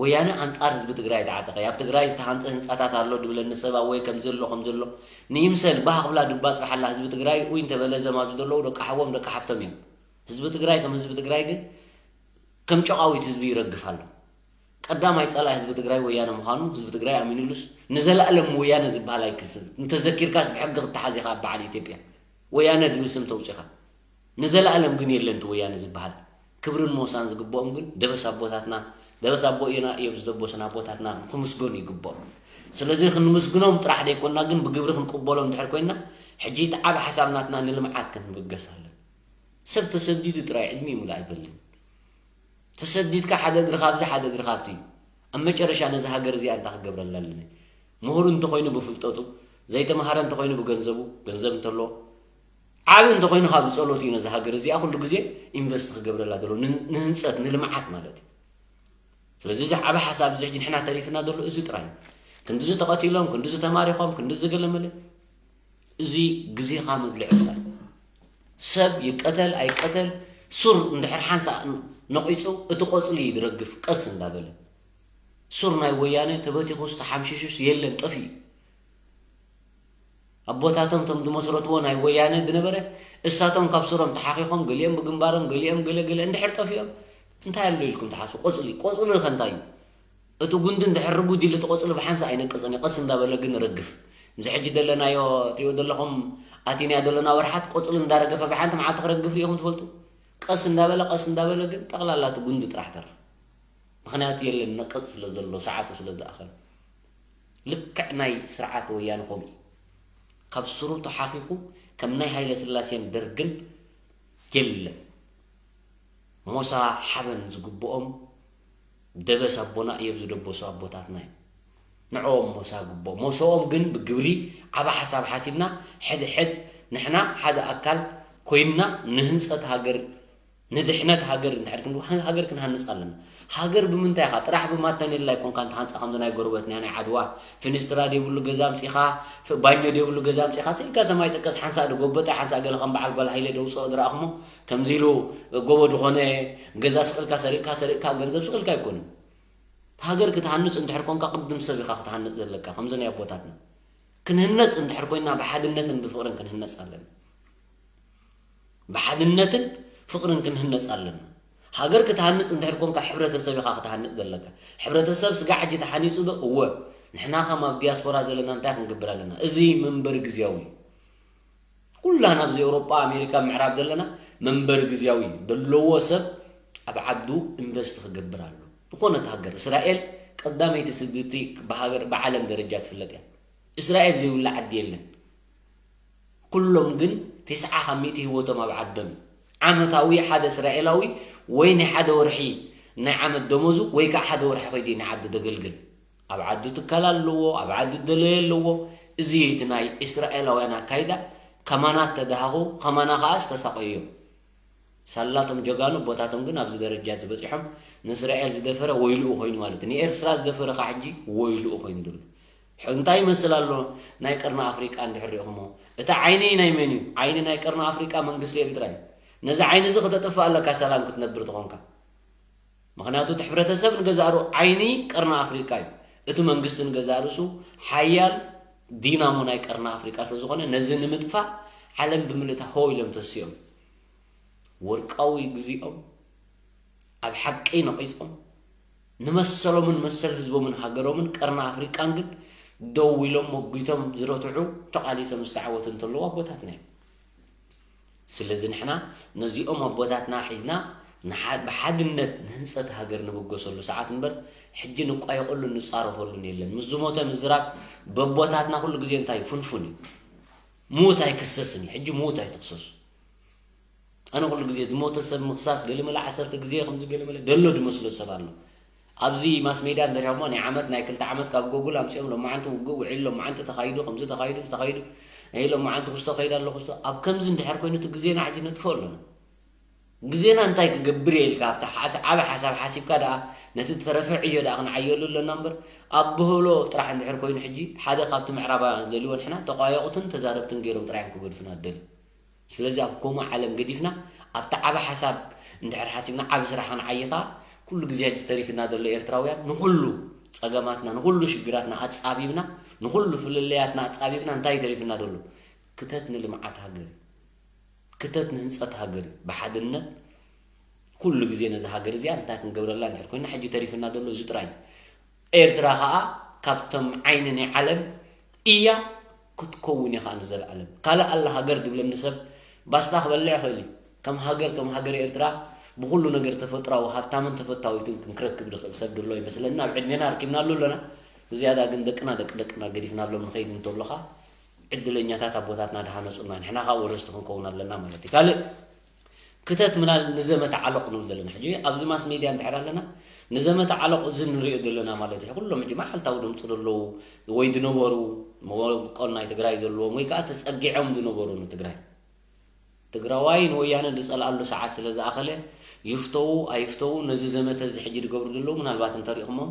ወያነ ኣንፃር ህዝቢ ትግራይ ደዓጠቐ። ኣብ ትግራይ ዝተሃንፀ ህንፃታት ኣሎ ድብለኒ ሰባ ወይ ከምዚ ኣሎ ከምዚ ኣሎ ንይምሰል ባህ ክብላ ድባ ፅባሓላ ህዝቢ ትግራይ ኡይ እንተበለ ዘማዙ ዘለዉ ደቂ ሓዎም ደቂ ሓፍቶም እዮም። ህዝቢ ትግራይ ከም ህዝቢ ትግራይ ግን ከም ጨቓዊት ህዝቢ ይረግፍ ኣሎ። ቀዳማይ ጸላኢ ህዝቢ ትግራይ ወያነ ምዃኑ ህዝቢ ትግራይ ኣሚኑሉስ ንዘለኣለም ወያነ ዝበሃል ኣይክስብ እንተዘኪርካስ ብሕጊ ክትሓዝ ኢኻ ኣብ በዓል ኢትዮጵያ ወያነ ዝብል ስም ተውፂኻ ንዘለኣለም ግን የለን እቲ ወያነ ዝበሃል ክብርን ሞሳን ዝግብኦም ግን ደበስ ኣቦታትና ደበስ ኣቦ እዮና እዮም ዝደበሱና ኣቦታትና ክምስገኑ ይግብኦም ስለዚ ክንምስግኖም ጥራሕ ዘይኮንና ግን ብግብሪ ክንቅበሎም እንድሕር ኮይንና ሕጂ እቲ ዓብ ሓሳብ ናትና ንልምዓት ክንብገስ ኣለን ሰብ ተሰዲዱ ጥራይ ዕድሚኡ ይሙላእ ኣይበልን ተሰዲድካ ሓደ እግርኻ ኣብዚ ሓደ እግርኻ ኣብቲ እዩ። ኣብ መጨረሻ ነዚ ሃገር እዚኣ እንታይ ክገብረላ ኣለኒ? ምሁር እንተኾይኑ ብፍልጠቱ፣ ዘይተምሃረ እንተኾይኑ ብገንዘቡ፣ ገንዘብ እንተሎ፣ ዓቢ እንተኾይኑ ካብ ብጸሎት እዩ ነዚ ሃገር እዚኣ ኩሉ ግዜ ኢንቨስት ክገብረላ ዘሎ ንህንጸት ንልምዓት ማለት እዩ። ስለዚ እዚ ዓቢ ሓሳብ እዚ ሕጂ ንሕና ተሪፍና ዘሎ እዚ ጥራይ እዩ። ክንድዚ ተቐቲሎም፣ ክንድዚ ተማሪኾም፣ ክንድዚ ገለመለ እዚ ግዜኻ ምብልዕ ጥራይ። ሰብ ይቀተል ኣይቀተል ሱር እንድሕር ሓንሳእ ነቒጹ እቲ ቆጽሊ እዩ ዝረግፍ ቀስ እንዳበለ። ሱር ናይ ወያነ ተበቲኹስ ተሓምሺሹስ የለን ጠፊኡ። ኣቦታቶም ቶም ዝመስረትዎ ናይ ወያነ ዝነበረ እሳቶም ካብ ሱሮም ተሓኺኾም ገሊኦም ብግንባሮም ገሊኦም ገለ ገለ እንድሕር ጠፊኦም እንታይ ኣሎ ኢልኩም ትሓስቡ? ቆጽሊ ቆጽሊ ከ እንታይ እዩ? እቲ ጉንዲ እንድሕር ርጉድ ኢሉ እቲ ቆጽሊ ብሓንሳእ ኣይነቅጽን እዩ። ቀስ እንዳበለ ግን ይረግፍ። እዚ ሕጂ ዘለናዮ ትሪኦ ዘለኹም ኣቲንያ ዘለና ወርሓት ቆጽሊ እንዳረገፈ ብሓንቲ መዓልቲ ክረግፍ ሪኢኹም ትፈልጡ? ቀስ እንዳበለ ቀስ እንዳበለ ግን ጠቕላላ እቲ ጉንዲ ጥራሕ ተርፍ። ምኽንያቱ የለን፣ ነቅጽ ስለ ዘሎ፣ ሰዓቱ ስለ ዝኣኸለ። ልክዕ ናይ ስርዓት ወያነ ከምኡ እዩ። ካብ ስሩ ተሓኺኹ ከም ናይ ሃይለ ስላሴን ደርግን የለን። ሞሳ ሓበን ዝግብኦም ደበስ ኣቦና እዮም ዝደበሱ ኣቦታትና እዮም። ንዕኦም ሞሳ ግብኦም። ሞሳኦም ግን ብግብሪ ዓቢ ሓሳብ ሓሲብና ሕድሕድ ንሕና ሓደ ኣካል ኮይንና ንህንጸት ሃገር ንድሕነት ሃገር እንድሕር ክንብል ሃ- ሃገር ክንሃንጽ ኣለና። ሃገር ብምንታይ ኢኻ? ጥራሕ ብማተኔላ ኣይኮንካን ትሃንጻ ከምዚ ናይ ጎረበትና ናይ ዓድዋ። ፊኒስትራ ዘይብሉ ገዛ ኣምጺኻ፣ ፍ- ባኞ ዘይብሉ ገዛ ኣምጺኻ፣ ስኢልካ ሰማይ ጠቀስ ሓንሳእ ድጎበጠ ሓንሳእ ገለ ከም በዓል ጓል ሃይለ ደውጽኦ ድረኣኹሞ ከምዚ ኢሉ ጎቦ ዝኾነ ገዛ ስቕልካ ሰሪቕካ ሰሪቕካ ገንዘብ ስቕልካ ኣይኮነን። ሃገር ክትሃንጽ እንድሕር ኮንካ ቅድም ሰብ ኢኻ ክትሃንጽ ዘለካ ከምዚ ናይ ኣቦታትና። ክንህነጽ እንድሕር ኮይና ብሓድነትን ብፍቕርን ክንህነጽ ኣለና። ብሓድነትን ፍቕርን ክንህነጽ ኣለና። ሃገር ክትሃንጽ እንድሕር ኮንካ ሕብረተሰብ ኢኻ ክትሃንጽ ዘለካ። ሕብረተሰብ ስጋ ሕጂ ተሃኒጹ ዶ? እወ። ንሕና ከም ኣብ ዲያስፖራ ዘለና እንታይ ክንገብር ኣለና? እዚ መንበሪ ግዝያዊ እዩ። ኩላና ኣብዚ ኤውሮጳ፣ ኣሜሪካ፣ ምዕራብ ዘለና መንበሪ ግዝያዊ እዩ። ዘለዎ ሰብ ኣብ ዓዱ ኢንቨስት ክገብር ኣሎ። ዝኾነት ሃገር፣ እስራኤል ቀዳመይቲ ስድቲ ብሃገር ብዓለም ደረጃ ትፍለጥ እያ። እስራኤል ዘይብላ ዓዲ የለን። ኩሎም ግን ተስዓ ካብ ሚእቲ ህይወቶም ኣብ ዓዶም እዩ። ዓመታዊ ሓደ እስራኤላዊ ወይ ናይ ሓደ ወርሒ ናይ ዓመት ደሞዙ ወይ ከዓ ሓደ ወርሒ ከይዱ ናይ ዓዲ ደገልግል። ኣብ ዓዱ ትካል ኣለዎ፣ ኣብ ዓዱ ደለየ ኣለዎ። እዚ እቲ ናይ እስራኤላውያን ኣካይዳ ከማና ተደሃኹ፣ ከማና ከዓ ዝተሳቐዩ እዮም። ሳላቶም ጀጋኑ ኣቦታቶም ግን ኣብዚ ደረጃ እዚ በጺሖም። ንእስራኤል ዝደፈረ ወይልኡ ኮይኑ ማለት እዩ። ንኤርትራ ዝደፈረ ከዓ ሕጂ ወይልኡ ኮይኑ ዘሎ። ሕ- እንታይ ይመስል ኣሎ ናይ ቀርኒ ኣፍሪቃ እንድሕር ሪእኹሞ? እቲ ዓይኒ ናይ መን እዩ? ዓይኒ ናይ ቀርኒ ኣፍሪቃ መንግስቲ ኤርትራ እዩ። ነዚ ዓይኒ እዚ ክተጥፍእ ኣለካ ሰላም ክትነብር ተኾንካ። ምኽንያቱ እቲ ሕብረተሰብ ንገዛእ ሩ- ዓይኒ ቀርኒ ኣፍሪቃ እዩ። እቲ መንግስቲ ንገዛእ ርእሱ ሓያል ዲናሞ ናይ ቀርኒ ኣፍሪቃ ስለ ዝኾነ ነዚ ንምጥፋእ ዓለም ብምልእታ ሆ ኢሎም ተሲኦም። ወርቃዊ ግዜኦም ኣብ ሓቂ ነቒጾም ንመሰሎምን መሰል ህዝቦምን ሃገሮምን ቀርኒ ኣፍሪቃን ግን ደው ኢሎም ሞጒቶም ዝረትዑ ተቓሊሶም ዝተዓወቱ እንተለዉ ኣቦታትና እዮም። ስለዚ ንሕና ነዚኦም ኣቦታትና ሒዝና ንሓ- ብሓድነት ንህንጸት ሃገር ንብገሰሉ ሰዓት እምበር ሕጂ ንቋየቐሉን ንጻረፈሉን የለን። ምስ ዝሞተ ምዝራብ በቦታትና ኩሉ ግዜ እንታይ እዩ? ፍንፉን እዩ። ምዉት ኣይክሰስን እዩ። ሕጂ ምዉት ኣይትኽሰሱ። ኣነ ኩሉ ግዜ ዝሞተ ሰብ ምኽሳስ ገለመለ ዓሰርተ ግዜ ከምዚ ገለመለ ደሎ ዝመስሎ ሰብ ኣሎ። ኣብዚ ማስ ሜድያ እንተሪኦሞ ናይ ዓመት ናይ ክልተ ዓመት ካብ ጎጉል ኣምጺኦም ሎማዓንቲ ውግእ ውዒሉ ሎማዓንቲ ተኻይዱ ከምዚ ተኻይዱ ተኻይዱ ናይ ሎማዓንቲ ክስቶ ከይዳ ኣሎ ክስቶ ኣብ ከምዚ እንድሕር ኮይኑ እቲ ግዜና ሕጂ ነጥፍኦ ኣለና። ግዜና እንታይ ክገብር እየ ኢልካ ኣብታ ሓስ- ዓቢ ሓሳብ ሓሲብካ ደኣ ነቲ ዝተረፈ ዕዮ ደኣ ክንዓየሉ ኣለና እምበር ኣብ ብህሎ ጥራሕ እንድሕር ኮይኑ ሕጂ ሓደ ካብቲ ምዕራባውያን ዝደልይዎ ንሕና ተቋየቑትን ተዛረብትን ገይሮም ጥራይ እዮም ክገድፉና ዝደልዩ። ስለዚ ኣብ ከምኡ ዓለም ገዲፍና ኣብቲ ዓቢ ሓሳብ እንድሕር ሓሲብና ዓቢ ስራሕ ክንዓይኻ ኩሉ ግዜ ሕጂ ተሪፍና ዘሎ ኤርትራውያን ንኹሉ ጸገማትና ንኹሉ ሽግራትና ኣጻቢብና ንኹሉ ፍልልያትና ኣጻቢብና እንታይ ተሪፍና ዘሎ ክተት ንልምዓት ሃገር እዩ። ክተት ንህንጸት ሃገር እዩ። ብሓድነት ኩሉ ግዜ ነዚ ሃገር እዚኣ እንታይ ክንገብረላ እንድሕር ኮይና ሕጂ ተሪፍና ዘሎ እዚ ጥራይ እዩ። ኤርትራ ኸኣ ካብቶም ዓይኒ ናይ ዓለም እያ ክትከውን እያ ኸኣ ንዘለኣለም። ካልእ ኣላ ሃገር ድብለኒ ሰብ ባስታ ክበልዕ ይኽእል እዩ። ከም ሃገር ከም ሃገር ኤርትራ ብኹሉ ነገር ተፈጥራዊ ሃብታምን ተፈታዊትን ክንክረክብ ንኽእል ሰብ ድሎ ይመስለኒ። ኣብ ዕድሜና ኣርኪብናሉ ኣለና። ብዝያዳ ግን ደቅና ደቂ ደቅና ገዲፍናሎም ንኸይድ እንተሎ ኸኣ ዕድለኛታት ኣቦታትና ድሃነጹና ንሕና ኸኣ ወረስቲ ክንከውን ኣለና ማለት እዩ። ካልእ ክተት ምናል ንዘመተ ዓሎቕ ንብል ዘለና ሕጂ ኣብዚ ማስ ሜድያ እንድሕር ኣለና ንዘመተ ዓሎቕ እዚ ንሪኦ ዘለና ማለት እዩ። ኩሎም ሕጂ መዓልታዊ ድምፁ ዘለዉ ወይ ዝነበሩ መበቆል ናይ ትግራይ ዘለዎም ወይ ከዓ ተፀጊዖም ዝነበሩ ንትግራይ ትግራዋይ ንወያነ ዝፀልኣሉ ሰዓት ስለ ዝኣኸለ ይፍተዉ ኣይፍተዉ ነዚ ዘመተ እዚ ሕጂ ዝገብሩ ዘለዉ ምናልባት እንተሪእኹሞም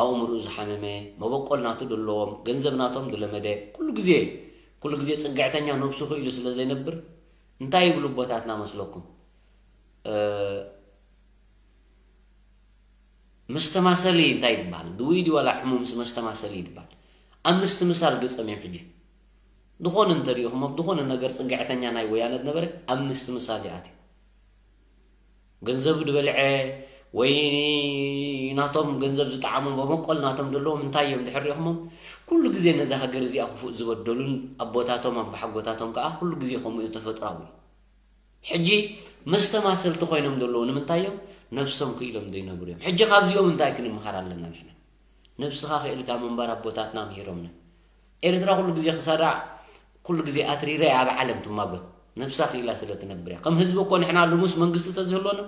ኣእምርኡ ዝሓመመ መበቆል ናቱ ዘለዎም ገንዘብ ናቶም ዝለመደ ኩሉ ግዜ ኩሉ ግዜ ፅግዕተኛ ነብሱ ክኢሉ ስለ ዘይነብር እንታይ ይብሉ ኣቦታትና መስለኩም? መስተማሰሊ እንታይ ይበሃል? ድውይ ድዩ ዋላ ሕሙምስ መስተማሰሊ ይበሃል። ኣብ ምስትምሳል ገጾም እዮም ሕጂ። ዝኾነ እንተሪኢኹም ኣብ ዝኾነ ነገር ጽግዕተኛ ናይ ወያነ ዝነበረ ኣብ ምስትምሳል ይኣትዩ። ገንዘብ ዝበልዐ ወይ ናቶም ገንዘብ ዝጠዓሞም መበቆል ናቶም ዘለዎም እንታይ እዮም ድሕር ሪኢኹሞም? ኩሉ ግዜ ነዛ ሃገር እዚኣ ክፉእ ዝበደሉን ኣቦታቶም ኣቦሓጎታቶም ከኣ ኩሉ ግዜ ከምኡ እዩ ተፈጥራዊ። ሕጂ መስተማሰልቲ ኮይኖም ዘለዉ ንምንታይ እዮም? ነብሶም ክኢሎም ዘይነብሩ እዮም። ሕጂ ካብዚኦም እንታይ ክንምሃር ኣለና ንሕና? ነብስኻ ክእልካ ምንባር ኣቦታትና ምሂሮምና። ኤርትራ ኩሉ ግዜ ክሰራዕ፣ ኩሉ ግዜ ኣትሪረ ኣብ ዓለም ትማጎት። ነብሳ ክኢላ ስለ ትነብር እያ። ከም ህዝቢ እኮ ንሕና ልሙስ መንግስቲ ተዝህልወና፣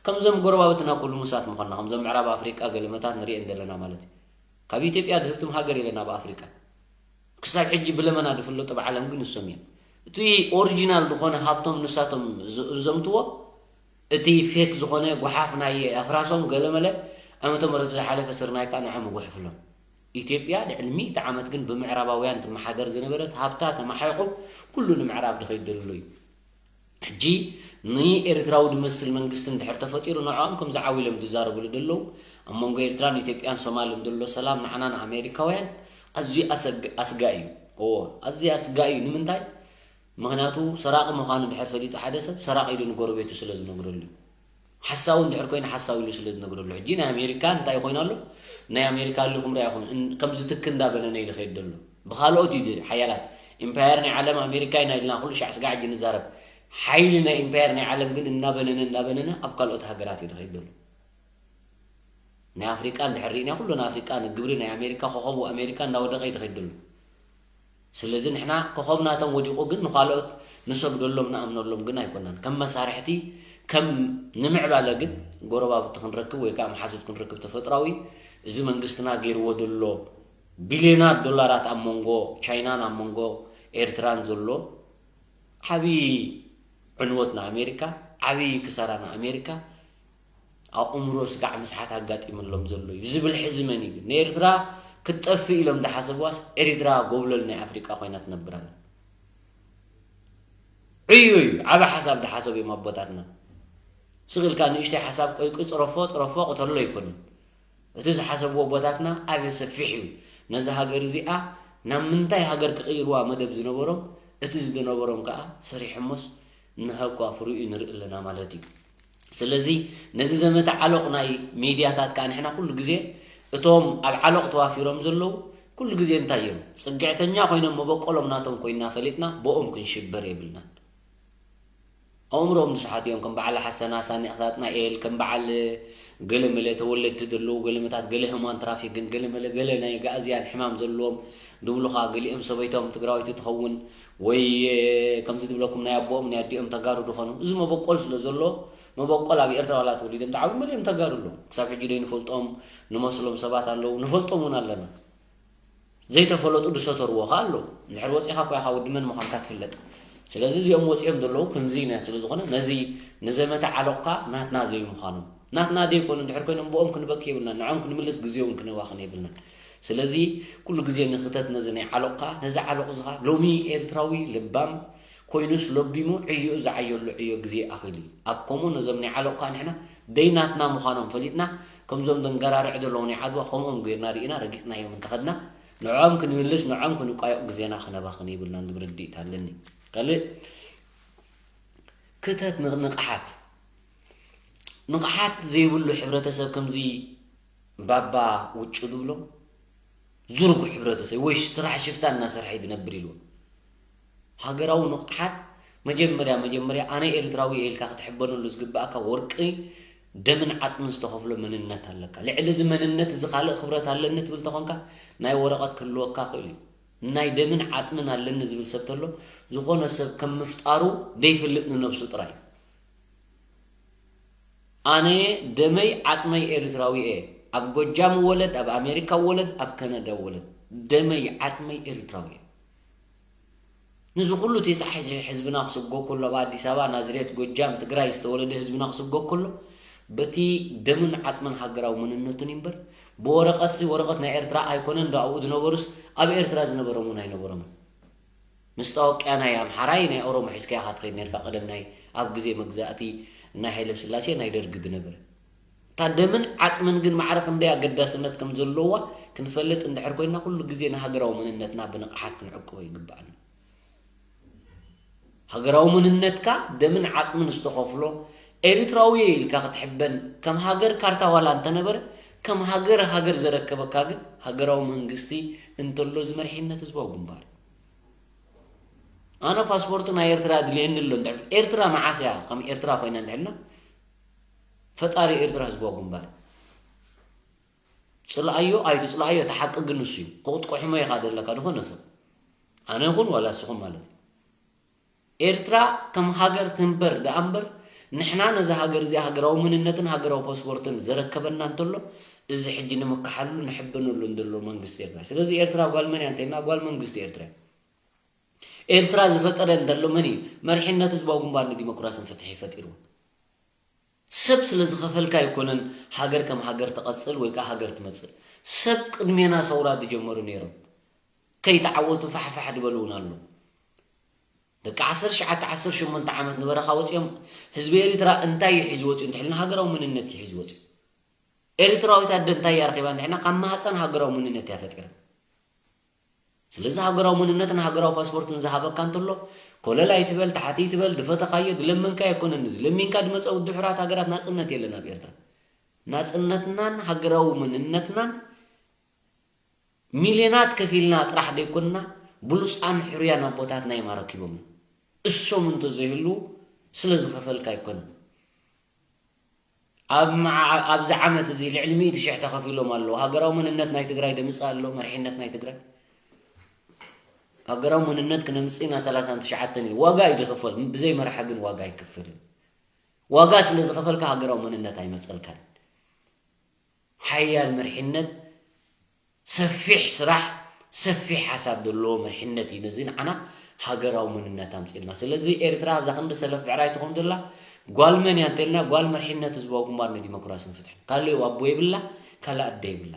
ከምዞም ጎረባብትና እኮ ልሙሳት ምኾንና፣ ከምዞም ምዕራብ ኣፍሪቃ ገለመታት ንሪኤን ዘለና ማለት እዩ። ካብ ኢትዮጵያ ድህብትም ሃገር የለን ኣብ ኣፍሪቃ። ክሳብ ሕጂ ብለመና ዝፍለጡ ኣብ ዓለም ግን ንሶም እዮም። እቲ ኦሪጂናል ዝኾነ ሃብቶም ንሳቶም ዝ-፣ ዘምትዎ፣ እቲ ፌክ ዝኾነ ጓሓፍ ናይ ኣፍራሶም ገለመለ ዓመተ ምህረት ዝሓለፈ ስርናይ ከኣ ንዖም ይጉሕፍሎም። ኢትዮጵያ ልዕሊ ሚእቲ ዓመት ግን ብምዕራባውያን ትመሓደር ዝነበረት ሃብታ ተመሓይቑ ኩሉ ንምዕራብ ድኸይድ ደሎ እዩ። ሕጂ ንኤርትራዊ ዝመስል መንግስቲ እንድሕር ተፈጢሩ ንዕኦም ከምዚ ዓው ኢሎም ዝዛረብሉ ደለዉ ኣብ መንጎ ኤርትራን ኢትዮጵያን ሶማልን ዘሎ ሰላም ንዓና ንኣሜሪካውያን ኣዝዩ ኣሰግ-፣ ኣስጋኢ እዩ። እዎ ኣዝዩ ኣስጋኢ እዩ። ንምንታይ? ምኽንያቱ ሰራቒ ምዃኑ እንድሕር ፈሊጡ ሓደ ሰብ ሰራቒ ኢሉ ንጎረቤቱ ስለ ዝነግረሉ እዩ። ሓሳዊ እንድሕር ኮይኑ ሓሳዊ ኢሉ ስለ ዝነግረሉ። ሕጂ ናይ ኣሜሪካ እንታይ ኮይኑ ኣሎ? ናይ ኣሜሪካ ኣሊኹም ርኣኹም እን-፣ ከም ዝትክ እንዳበለነ ኢሉ ከይድ ዘሎ። ብኻልኦት እዩ ድ-፣ ሓያላት ኢምፓየር ናይ ዓለም ኣሜሪካ ኢና ኢልና ኩሉ ሻዕ ስጋዕ ሕጂ ንዛረብ። ሓይሊ ናይ ኢምፓየር ናይ ዓለም ግን እናበነነ እናበነነ ኣብ ካልኦት ሃገራት እዩ ዝኸይድ ዘሎ። ናይ ኣፍሪቃ እንድሕር ርኢና ኩሉ ናይ ኣፍሪቃ ንግብሪ ናይ ኣሜሪካ ኮኸቡ ኣሜሪካ እናወደቀ እዩ ዝኸይድ ዘሎ። ስለዚ ንሕና ኮኸብ ናቶም ወዲቑ ግን ንኻልኦት ንሰግደሎም ንኣምነሎም ግን ኣይኮናን። ከም መሳርሕቲ ከም ንምዕባለ ግን ጎረባብቲ ክንረክብ ወይ ከዓ መሓዙት ክንረክብ ተፈጥራዊ እዚ መንግስትና ገይርዎ ዘሎ ቢልዮናት ዶላራት ኣብ መንጎ ቻይናን ኣብ መንጎ ኤርትራን ዘሎ ዓብዪ ዕንወት ንኣሜሪካ፣ ዓብዪ ክሳራ ንኣሜሪካ፣ ኣእምሮ ስጋዕ ምስሓት ኣጋጢምሎም ዘሎ እዩ ዝብል ሕዚ መን እዩ? ንኤርትራ ክትጠፍእ ኢሎም ዝሓሰብዋስ ኤሪትራ ጎብለል ናይ ኣፍሪቃ ኮይና ትነብር ኣላ። ዕዮ እዩ፣ ዓቢ ሓሳብ ዝሓሰቡ እዮም ኣቦታትና። ስቕ ኢልካ ንእሽተይ ሓሳብ ቆይ፣ ቆይ፣ ጽረፎ፣ ጽረፎ፣ ቅተሎ ኣይኮነን። እቲ ዝሓሰብዎ ኣቦታትና ኣበይ ሰፊሕ እዩ። ነዛ ሃገር እዚኣ ናብ ምንታይ ሃገር ክቕይርዋ መደብ ዝነበሮም፣ እቲ ዝነበሮም ከኣ ሰሪሖሞስ ንሃኳ ፍሪኡ ንርኢ ኣለና ማለት እዩ። ስለዚ ነዚ ዘመተ ዓሎቕ ናይ ሚድያታት ከኣ ንሕና ኩሉ ግዜ እቶም ኣብ ዓሎቕ ተዋፊሮም ዘለዉ ኩሉ ግዜ እንታይ እዮም? ጽግዕተኛ ኮይኖም መበቆሎም ናቶም ኮይና ፈሊጥና ብኦም ክንሽበር የብልናን። ኣእምሮኦም ዝሰሓቱ እዮም። ከም በዓል ሓሰና ሳኒ ናትናኤል፣ ከም በዓል ገለመለ ተወለድቲ ዘለዉ ገለመታት፣ ገለ ህሙማን ትራፊክን፣ ገለመለ ገለ ናይ ኣጋእዝያን ሕማም ዘለዎም ድብሉኻ፣ ገሊኦም ሰበይቶም ትግራወይቲ ትኸውን ወይ ከምዚ ድብለኩም ናይ ኣቦኦም ናይ ኣዲኦም ተጋሩ ዝኾኑ፣ እዚ መበቆል ስለ ዘሎ፣ መበቆል ኣብ ኤርትራ ዋላ ተወሊዶም ዝዓብዩ መሊኦም ተጋሩ ኣለዉ። ክሳብ ሕጂ ደይ ንፈልጦም ንመስሎም ሰባት ኣለዉ፣ ንፈልጦም እውን ኣለና። ዘይተፈለጡ ዝሰተርዎ ኸኣ ኣለዉ። እንድሕር ወጺኻ እኮ ኢኻ ወዲ መን ምዃንካ ትፍለጥ። ስለዚ እዚኦም ወጺኦም ዘለዉ ክንዚ ኢልና ስለ ዝኾነ፣ ነዚ ንዘመተ ዓሎቕካ ናትና ዘይምዃኖም፣ ናትና ዘይኮኑ እንድሕር ኮይኖም ብኦም ክንበኪ የብልናን፣ ንዖም ክንምልስ ግዜ እውን ክነባኽን የብልናን። ስለዚ ኩሉ ግዜ ንኽተት ነዚ ናይ ዓሎቕካ፣ ነዚ ዓሎቕ እዚ ኸኣ ሎሚ ኤርትራዊ ልባም ኮይኑስ ለቢሙ ዕዮኡ ዝዓየሉ ዕዮ ግዜ ኣኺሉ እዩ። ኣብ ከምኡ ነዞም ናይ ዓሎቕካ ንሕና ደይ ናትና ምዃኖም ፈሊጥና፣ ከምዞም ዘንገራርዕ ዘለዉ ናይ ዓድዋ ከምኦም ጌርና ርኢና ረጊጽናዮም እንተኸድና፣ ንዕኦም ክንምልስ፣ ንዕኦም ክንቋየቕ ግዜና ክነባኽን የብልናን ዝብል ርድኢት ኣለኒ። ካልእ ክተት ን-፣ ንቕሓት። ንቕሓት ዘይብሉ ሕብረተሰብ ከምዚ ባባ ውጩ ዝብሎ ዝርጉሕ ሕብረተሰብ ወይ ስራሕ ሽፍታ እናሰርሐ እዩ ዝነብር ኢልዎ። ሃገራዊ ንቕሓት መጀመርያ፣ መጀመርያ ኣነ ኤርትራዊ እየ ኢልካ ክትሕበነሉ ዝግብኣካ ወርቂ ደምን ዓጽምን ዝተኸፍሎ መንነት ኣለካ። ልዕሊ እዚ መንነት እዚ ካልእ ክብረት ኣለኒ ትብል ተኾንካ ናይ ወረቐት ክህልወካ ክእል እዩ። ናይ ደምን ዓጽምን ኣለኒ ዝብል ሰብ ተሎ ዝኾነ ሰብ ከም ምፍጣሩ ደይፍልጥ ንነብሱ ጥራይ እዩ። ኣነ ደመይ ዓጽመይ ኤርትራዊ እየ። ኣብ ጎጃም ወለድ፣ ኣብ ኣሜሪካ ወለድ፣ ኣብ ከነዳ ወለድ፣ ደመይ ዓጽመይ ኤርትራዊ እየ። ንዚ ኩሉ ተስዓ ሺሕ ህዝብና ክስጎ ከሎ፣ ኣብ ኣዲስ ኣበባ፣ ናዝሬት፣ ጎጃም፣ ትግራይ ዝተወለደ ህዝብና ክስጎ ከሎ፣ በቲ ደምን ዓጽምን ሃገራዊ መንነቱን እምበር፣ ብወረቐትሲ ወረቐት ናይ ኤርትራ ኣይኮነን ዶ ኣብኡ ዝነበሩስ ኣብ ኤርትራ ዝነበሮም እውን ኣይነበሮምን። ምስታ ወቅያ ናይ ኣምሓራይ ናይ ኦሮሞ ሒዝካያ ኢኻ ትኸይድ ነርካ። ቀደም ናይ ኣብ ግዜ መግዛእቲ ናይ ሃይለ ስላሴ ናይ ደርጊ ዝነበረ። እታ ደምን ዓጽምን ግን ማዕረ ክንደይ ኣገዳስነት ከም ዘለዋ ክንፈልጥ እንድሕር ኮይንና፣ ኩሉ ግዜ ንሃገራዊ መንነትና ብንቕሓት ክንዕቅቦ ይግብኣና። ሃገራዊ መንነትካ ደምን ዓጽምን ዝተኸፍሎ ኤርትራዊ እየ ኢልካ ክትሕበን፣ ከም ሃገር ካርታ ዋላ እንተነበረ፣ ከም ሃገር ሃገር ዘረከበካ ግን ሃገራዊ መንግስቲ እንተሎ እዚ መሪሕነት ህዝባዊ ግንባር እዩ። ኣነ ፓስፖርት ናይ ኤርትራ ድልየኒ ኣሎ እንድሕር፣ ኤርትራ መዓስ እያ ከም ኤርትራ ኮይና እንድሕልና፣ ፈጣሪ ኤርትራ ህዝባዊ ግንባር። ጽልኣዮ ኣይትጽልኣዮ፣ እቲ ሓቂ ግን ንሱ እዩ። ክቕጥቅሕሞ ኢኻ ዘለካ ዝኾነ ሰብ። ኣነ ይኹን ዋላ ንስኹም ማለት እዩ። ኤርትራ ከም ሃገር ትንበር ደኣ እምበር፣ ንሕና ነዛ ሃገር እዚኣ ሃገራዊ መንነትን ሃገራዊ ፓስፖርትን ዘረከበና እንተሎ፣ እዚ ሕጂ ንምክሓሉ ንሕበነሉ እንተሎ መንግስቲ ኤርትራ። ስለዚ ኤርትራ ጓል መን እያ እንተይልና፣ ጓል መንግስቲ ኤርትራ እያ። ኤርትራ ዝፈጠረ እንተሎ መን እዩ? መሪሕነት ህዝባዊ ግንባር ንዲሞክራስን ፍትሒ ፈጢሩ። ሰብ ስለ ዝኸፈልካ ኣይኮነን ሃገር ከም ሃገር ትቐጽል ወይ ከኣ ሃገር ትመጽእ። ሰብ ቅድሜና ሰውራ ዝጀመሩ ነይሮም። ከይተዓወቱ ፋሕፋሕ ዝበሉ እውን ኣለዉ። ደቂ ዓሰርተ ትሽዓተ ዓሰርተ ሸሞንተ ዓመት ንበረኻ ወጺኦም ህዝቢ ኤሪትራ እንታይ እዩ ሒዙ ወጺኡ እንተሕልና ሃገራዊ መንነት እዩ ሒዙ ወጺኡ። ኤሪትራዊት ኣደ እንታይ እያ ረኺባ እንተሕልና ካብ ማህፀን ሃገራዊ መንነት እያ ፈጢራ። ስለዚ ሃገራዊ መንነትን ሃገራዊ ፓስፖርትን ዝሃበካ እንተሎ ኮለል ኣይትበል፣ ታሕቲ ኣይትበል፣ ድፈተኻዮ፣ ድለመንካዮ ኣይኮነን። እዚ ለሚንካ ድመፀ ውድብ ሕራት ሃገራት ናፅነት የለን ኣብ ኤርትራ። ናፅነትናን ሃገራዊ መንነትናን ሚልዮናት ከፊልና ጥራሕ ደይኮንና ብሉፃን ሕሩያን ኣቦታትና እዮም ኣረኪቦም። እሶም እንተዘይህሉ ስለ ዝኸፈልካ ኣይኮነን። ኣብ መዓ-፣ ኣብዚ ዓመት እዚ ልዕሊ ሚእቲ ሽሕ ተኸፊሎም ኣለዉ። ሃገራዊ መንነት ናይ ትግራይ ደምጽእ ኣሎ፣ መሪሕነት ናይ ትግራይ። ሃገራዊ መንነት ክነምጽእ ኢና ሰላሳን ትሽዓተን ኢሉ። ዋጋ እዩ ዝኽፈል፣ ብዘይ መርሓ ግን ዋጋ ኣይክፈልም። ዋጋ ስለ ዝኸፈልካ ሃገራዊ መንነት ኣይመጸልካን። ሓያል መሪሕነት፣ ሰፊሕ ስራሕ፣ ሰፊሕ ሓሳብ ዘለዎ መሪሕነት እዩ። ነዚ ንዓና ሃገራዊ መንነት ኣምጺልና። ስለዚ ኤርትራ እዛ ክንዲ ሰለፍ ብዕራይ ትኾን ዘላ ጓል መን እያ እንተልና፣ ጓል መሪሕነት ህዝባዊ ግንባር ንዲሞክራስን ፍትሕን። ካልእ ኣቦ የብላ፣ ካልእ ኣደ የብላ።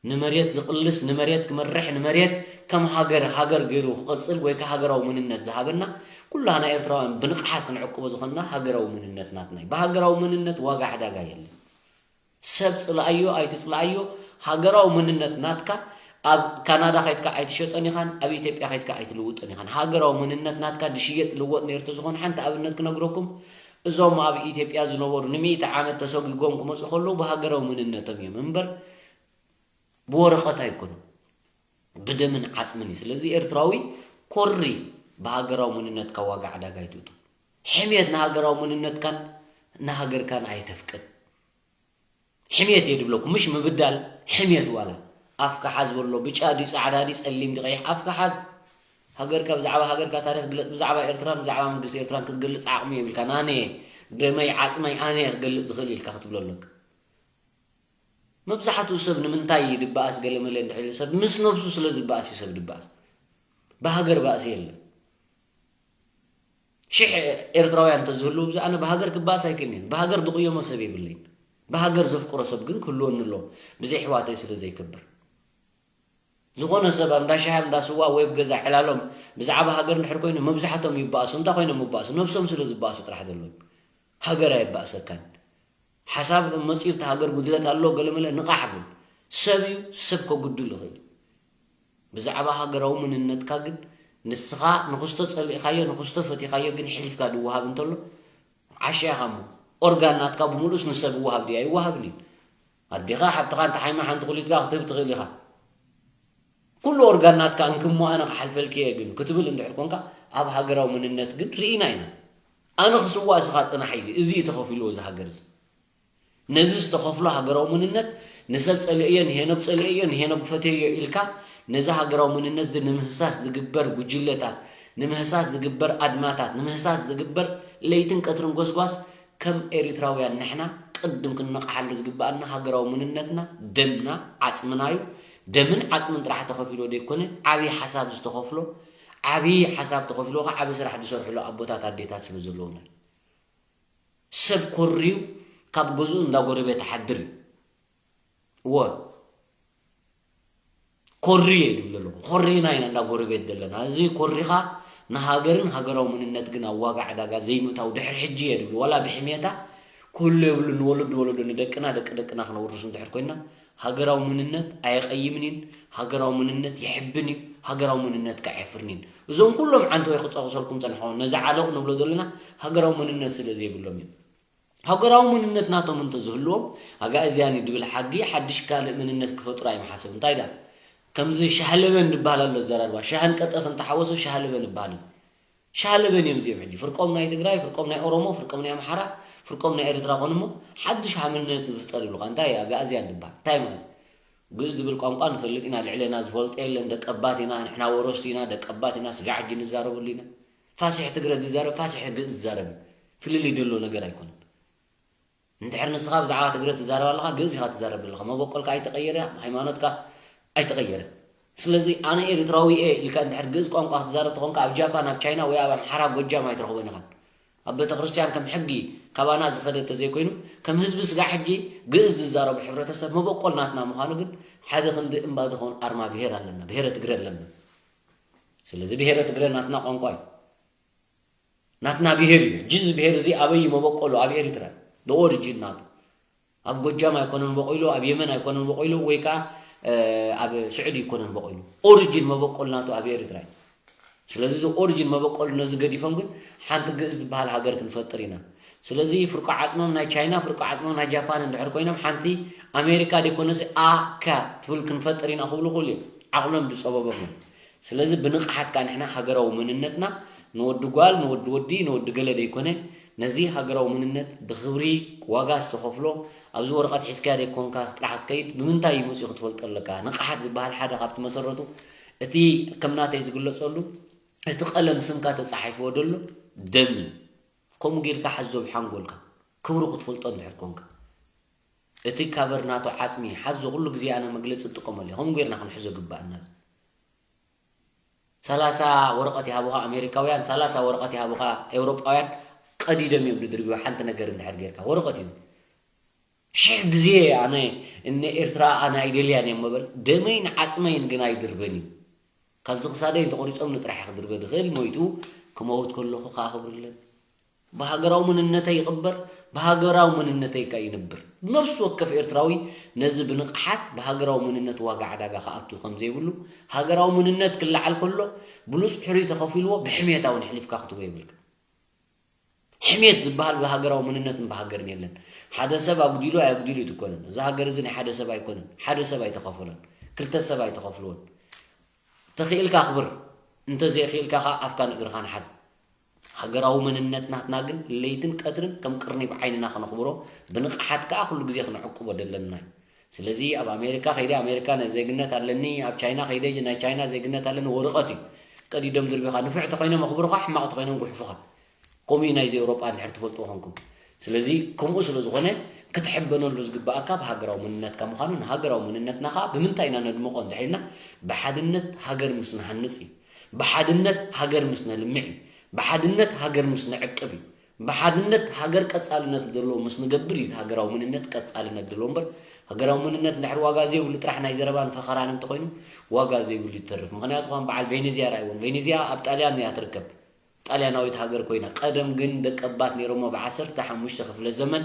ንመሬት ዝቕልስ፣ ንመሬት ክመርሕ፣ ንመሬት ከም ሃገር፣ ሃገር ገይሩ ክቕጽል ወይ ከ ሃገራዊ መንነት ዝሃበና፣ ኩላህና ኤርትራውያን ብንቕሓት ክንዕቅቦ ዝኾንና ሃገራዊ መንነት ናትና እዩ። ብሃገራዊ መንነት ዋጋ ዕዳጋ የለን። ሰብ ጽልኣዮ ኣይትጽልኣዮ፣ ሃገራዊ መንነት ናትካ ኣብ ካናዳ ከይድካ ኣይትሸጦን ኢኻን፣ ኣብ ኢትዮጵያ ከይድካ ኣይትልውጦን ኢኻን። ሃገራዊ መንነት ናትካ ድሽየጥ ልወጥ ነይሩ ተዝኾነ ሓንቲ ኣብነት ክነግረኩም፣ እዞም ኣብ ኢትዮጵያ ዝነበሩ ንሚእቲ ዓመት ተሰጒጎም ክመጹ ከለዉ ብሃገራዊ መንነቶም እዮም እምበር ብወረቐት ኣይኮኑን፣ ብደምን ዓጽምን እዩ። ስለዚ ኤርትራዊ ኮሪ ብሃገራዊ መንነትካ ዋጋ ዕዳጋ ኣይትእቱ። ሕምየት ንሃገራዊ መንነትካን ንሃገርካን ኣይተፍቅድ። ሕምየት እየ ድብለኩም፣ ምሽ ምብዳል፣ ሕምየት ዋላ። ኣፍካ ሓዝ በሎ፣ ብጫ ድዩ ጻዕዳ ድዩ ጸሊም ድዩ ቀይሕ፣ ኣፍካ ሓዝ። ሃገርካ፣ ብዛዕባ ሃገርካ ታሪኽ ግለጽ፣ ብዛዕባ ኤርትራን ብዛዕባ መንግስቲ ኤርትራን ክትገልጽ ዓቕሚ የብልካን። ኣነ እየ፣ ደመይ ዓጽመይ ኣነ እየ ክገልጽ ዝኽእል ኢልካ ክትብሎ ኣለካ። መብዛሕትኡ ሰብ ንምንታይ እዩ ድበኣስ ገለ መለ እንድሕር ኢሉ ሰብ ምስ ነብሱ ስለ ዝበኣስ እዩ ሰብ ድበኣስ። ብሃገር ባእሲ የለን። ሽሕ ኤርትራውያን እንተዝህልዉ ኣብዚ ኣነ ብሃገር ክበኣስ ኣይክእልን እየ። ብሃገር ዝቕየሞ ሰብ የብለይን። ብሃገር ዘፍቅሮ ሰብ ግን ክህልወኒ ኣለዎ። ብዘይ ኣሕዋተይ ስለ ዘይከብር። ዝኾነ ሰብ ኣብ እንዳ ሻሂ፣ ኣብ እንዳ ስዋ ወይ ኣብ ገዛ ዕላሎም ብዛዕባ ሃገር እንድሕር ኮይኑ መብዛሕቶም ይበኣሱ። እንታይ ኮይኖም ይበኣሱ? ነብሶም ስለ ዝበኣሱ ጥራሕ ዘለዉ። ሃገር ኣየባእሰካን። ሓሳብ መፂኡ እታ ሃገር ጉድለት ኣሎ ገለ መለ ንቓሕ ብል። ሰብ እዩ፣ ሰብ ከጉድል ይኽእል። ብዛዕባ ሃገራዊ መንነትካ ግን ንስኻ ንኽስቶ ጸሊእካዮ፣ ንኽስቶ ፈቲኻዮ ግን ሕሊፍካ ድወሃብ እንተሎ ዓሻ ኢኻ እሞ። ኦርጋን ናትካ ብምሉእስ ንሰብ ይወሃብ ድዩ? ኣይወሃብን እዩ። ኣዴኻ፣ ሓብትኻ እንተሓይማ ሓንቲ ኩሊትካ ክትህብ ትኽእል ኢኻ። ኩሉ ኦርጋን ናትካ እንክሞ ኣነ ክሓልፈልኪ እየ ግን ክትብል እንድሕር ኮንካ ኣብ ሃገራዊ መንነት ግን ርኢና ኢና። ኣነ ክስዋእ እስኻ ጽናሕ ኢሊ። እዚ እዩ ተኸፊልዎ እዚ ሃገር እዚ። ነዚ ዝተኸፍሎ ሃገራዊ መንነት ንሰብ ጸሊኤዮ፣ ንሄኖግ ጸሊኤዮ፣ ንሄኖግ ፈትየዮ ኢልካ ነዚ ሃገራዊ መንነት እዚ ንምህሳስ ዝግበር ጉጅለታት፣ ንምህሳስ ዝግበር ኣድማታት፣ ንምህሳስ ዝግበር ለይትን ቀትርን ጎስጓስ ከም ኤሪትራውያን ንሕና ቅድም ክንነቕሓሉ ዝግበኣና ሃገራዊ መንነትና ደምና ዓጽምና እዩ። ደምን ዓጽምን ጥራሕ ተኸፊሎ ዘይኮነ ዓብዪ ሓሳብ ዝተኸፍሎ ዓብዪ ሓሳብ ተኸፊሎ ከዓ ዓብዪ ስራሕ ዝሰርሕሉ ኣቦታት ኣዴታት ስለ ዘለውና እዩ። ሰብ ኮርዩ ካብ ገዝኡ እንዳ ጎረቤት ይሓድር እዩ። እወ ኮሪ እየ ድብል ዘለኹ። ኮሪና ኢና እንዳ ጎረቤት ዘለና። እዚ ኮሪኻ ንሃገርን ሃገራዊ መንነት ግን ኣብ ዋጋ ዕዳጋ ዘይምእታው ድሕሪ ሕጂ እየ ድብል። ዋላ ብሕሜታ ክህሉ የብሉን። ንወለዶ ወለዶ ንደቅና ደቂ ደቅና ክነውርስ እንድሕር ኮይና ሃገራዊ መንነት ኣየቐይምን እዩ። ሃገራዊ መንነት የሕብን እዩ። ሃገራዊ መንነት ከየሕፍርን እዩ። እዞም ኩሎም ዓንተወይ ክጸቕሰልኩም ጸንሖም ነዚ ዓለቕ ንብሎ ዘለና ሃገራዊ መንነት ስለ ዘይብሎም እዮም። ሃገራዊ መንነት ናቶም እንተዝህልዎም ኣጋእዝያን እዩ ድብል ሓጊ ሓድሽ ካልእ መንነት ክፈጥሩ ኣይምሓሰቡ። እንታይ ደኣ ከምዚ ሻህለበን ዝበሃል ኣሎ ኣዘራርባ። ሻህን ቀጠፍን ተሓወሶ ሻህለበን ይበሃል እዚ። ሻለበን እዮም እዚኦም። ሕጂ ፍርቆም ናይ ትግራይ፣ ፍርቆም ናይ ኦሮሞ፣ ፍርቆም ናይ ኣምሓራ፣ ፍርቆም ናይ ኤርትራ ኮኑ እሞ ሓዱሽ ሃምነት ንፍጠር ይብሉኻ። እንታይ ኣግኣዝያን ዝበሃል እንታይ ማለት? ግእዝ ዝብል ቋንቋ ንፈልጥ ኢና፣ ልዕሌና ዝፈልጦ የለን። ደቀባት ኢና፣ ንሕና ወረስቲ ኢና፣ ደቀባት ኢና። ስጋዕ ሕጂ ንዛረበሉ ኢና። ፋሲሕ ትግረ ዝዛረብ ፋሲሕ ግእዝ ዝዛረብ እዩ። ፍልልይ ደሎ ነገር ኣይኮነን። እንድሕር ንስኻ ብዛዕባ ትግረ ትዛረብ ኣለኻ፣ ግእዝ ኢኻ ትዛረብ ዘለኻ። መበቆልካ ኣይተቐየረ፣ ሃይማኖትካ ኣይተቐየረ። ስለዚ ኣነ ኤርትራዊ እየ ኢልካ እንድሕር ግእዝ ቋንቋ ክትዛረብ ተኾንካ፣ ኣብ ጃፓን፣ ኣብ ቻይና ወይ ኣብ ኣምሓራ ጎጃም ኣይትረኽቦን ኢኻ። ኣብ ቤተክርስትያን ከም ሕጊ ካባና ዝኸደ ተዘይኮይኑ፣ ከም ህዝቢ ስጋዕ ሕጂ ግእዝ ዝዛረቡ ሕብረተሰብ መበቆል ናትና ምዃኑ ግን ሓደ ክንዲ እምባ ዝኾን ኣርማ ብሄር ኣለና፣ ብሄረ ትግረ ኣለና። ስለዚ ብሄረ ትግረ ናትና ቋንቋ እዩ። ናትና ብሄር እዩ። ሕጂ እዚ ብሄር እዚ ኣበይ እዩ መበቆሉ? ኣብ ኤሪትራ። ኦሪጂን ናቱ ኣብ ጎጃም ኣይኮነን በቂሉ፣ ኣብ የመን ኣይኮነን በቂሉ፣ ወይ ከዓ ኣብ ስዑዲ ኣይኮነን በቂሉ። ኦሪጂን መበቆል ናቱ ኣብ ኤሪትራ እዩ። ስለዚ እዚ ኦሪጂን መበቆል ነዚ ገዲፎም ግን ሓንቲ ግእዝ ዝበሃል ሃገር ክንፈጥር ኢና። ስለዚ ፍርቆ ዓፅሞም ናይ ቻይና፣ ፍርቆ ዓፅሞም ናይ ጃፓን እንድሕር ኮይኖም ሓንቲ ኣሜሪካ ደይኮነስ ኣካ ትብል ክንፈጥር ኢና ክብሉ ክእሉ እዮም። ዓቕሎም ዝፀበቦም እዮም። ስለዚ ብንቕሓት ከዓ ንሕና ሃገራዊ መንነትና ንወዲ ጓል፣ ንወዲ ወዲ፣ ንወዲ ገለ ደይኮነ፣ ነዚ ሃገራዊ መንነት ብኽብሪ ዋጋ ዝተኸፍሎ፣ ኣብዚ ወረቐት ሒዝካያ ደይኮንካ ጥራሕ ክትከይድ፣ ብምንታይ እዩ መፂኡ ክትፈልጦ ኣለካ። ንቕሓት ዝበሃል ሓደ ካብቲ መሰረቱ፣ እቲ ከም ናተይ ዝግለፀሉ፣ እቲ ቀለም ስምካ ተፃሒፍዎ ደሎ ደም እዩ። ከምኡ ጌርካ ሓዞ ብሓንጎልካ፣ ክብሩ ክትፈልጦ እንድሕር ኮንካ። እቲ ካቨር ናቱ ዓፅሚ ሓዞ ኩሉ ግዜ ኣነ መግለፂ እጥቀመሉ እየ። ከምኡ ጌርና ክንሕዞ ግባኣና። ሰላሳ ወረቐት ይሃቡኻ ኣሜሪካውያን፣ ሰላሳ ወረቐት ይሃቡኻ ኤውሮጳውያን፣ ቀዲዶም እዮም ዝድርብዩ። ሓንቲ ነገር እንድሕር ጌርካ ወረቐት እዩ። ሽሕ ግዜ ኣነ እነ ኤርትራ ኣነ ኣይደልያን እዮም መበል፣ ደመይን ዓፅመይን ግን ኣይድርበን እዩ። ካብዚ ክሳደይ እንተቆሪፆም ንጥራሕ ክድርበ ድኽእል፣ ሞይቱ ክመውት ከለኹ ከኣኽብርለን። ብሃገራዊ መንነተይ ይቕበር፣ ብሃገራዊ መንነተይ ከኣ ይንብር። ነፍሲ ወከፍ ኤርትራዊ ነዚ ብንቕሓት ብሃገራዊ መንነት ዋጋ ዕዳጋ ክኣቱ ከም ዘይብሉ፣ ሃገራዊ መንነት ክለዓል ከሎ ብሉጽ ሕሩይ ተኸፊልዎ ብሕሜት እውን ኣሕሊፍካ ክትቦ የብልካ። ሕሜት ዝበሃል ብሃገራዊ መንነትን ብሃገርን የለን። ሓደ ሰብ ኣጉዲሉ ኣየጉዲሉ ኣይትኮንን። እዚ ሃገር እዚ ናይ ሓደ ሰብ ኣይኮነን። ሓደ ሰብ ኣይተኸፈሎን። ክልተ ሰብ ኣይተኸፍልዎን። ተኽኢልካ ኣኽብር፣ እንተዘይኽኢልካ ኸዓ ኣፍካን እግርኻን ሓዝ። ሃገራዊ መንነት ናትና ግን ለይትን ቀትርን ከም ቅርኒ ብዓይንና ከነኽብሮ፣ ብንቕሓት ከኣ ኩሉ ግዜ ክነዕቅቦ ደለና እዩ። ስለዚ ኣብ ኣሜሪካ ከይደ ኣሜሪካ ናይ ዜግነት ኣለኒ፣ ኣብ ቻይና ከይደ ናይ ቻይና ዜግነት ኣለኒ፣ ወረቐት እዩ። ቀዲዶም ድርቢኻ ንፉዕ ተኾይኖም ኣኽብሩኻ፣ ሕማቕ ተኾይኖም ጉሕፉኻ። ከምኡ እዩ ናይዚ ኤውሮጳ እንድሕር ትፈልጥዎ ኮንኩም። ስለዚ ከምኡ ስለ ዝኾነ ክትሕበነሉ ዝግባኣካ ብሃገራዊ መንነትካ ምዃኑ፣ ንሃገራዊ መንነትና ኸዓ ብምንታይ ኢና ነድምቖ እንድሕር ኢልና፣ ብሓድነት ሃገር ምስ ንሃንጽ እዩ። ብሓድነት ሃገር ምስ ነልምዕ እዩ። ብሓድነት ሃገር ምስ ንዕቅብ እዩ። ብሓድነት ሃገር ቀጻልነት ዘለዎ ምስ ንገብር እዩ እቲ ሃገራዊ መንነት ቀጻልነት ዘለዎ እምበር፣ ሃገራዊ መንነት እንድሕር ዋጋ ዘይብሉ ጥራሕ ናይ ዘረባን ፈኸራን እንተኾይኑ ዋጋ ዘይብሉ ይተርፍ። ምኽንያቱ ከም በዓል ቬኔዝያ ርኣይዎም። ቬኔዝያ ኣብ ጣልያን እያ ትርከብ። ጣልያናዊት ሃገር ኮይና። ቀደም ግን ደቀባት ነይሮሞ ብዓሰርተ ሓሙሽተ ክፍለ ዘመን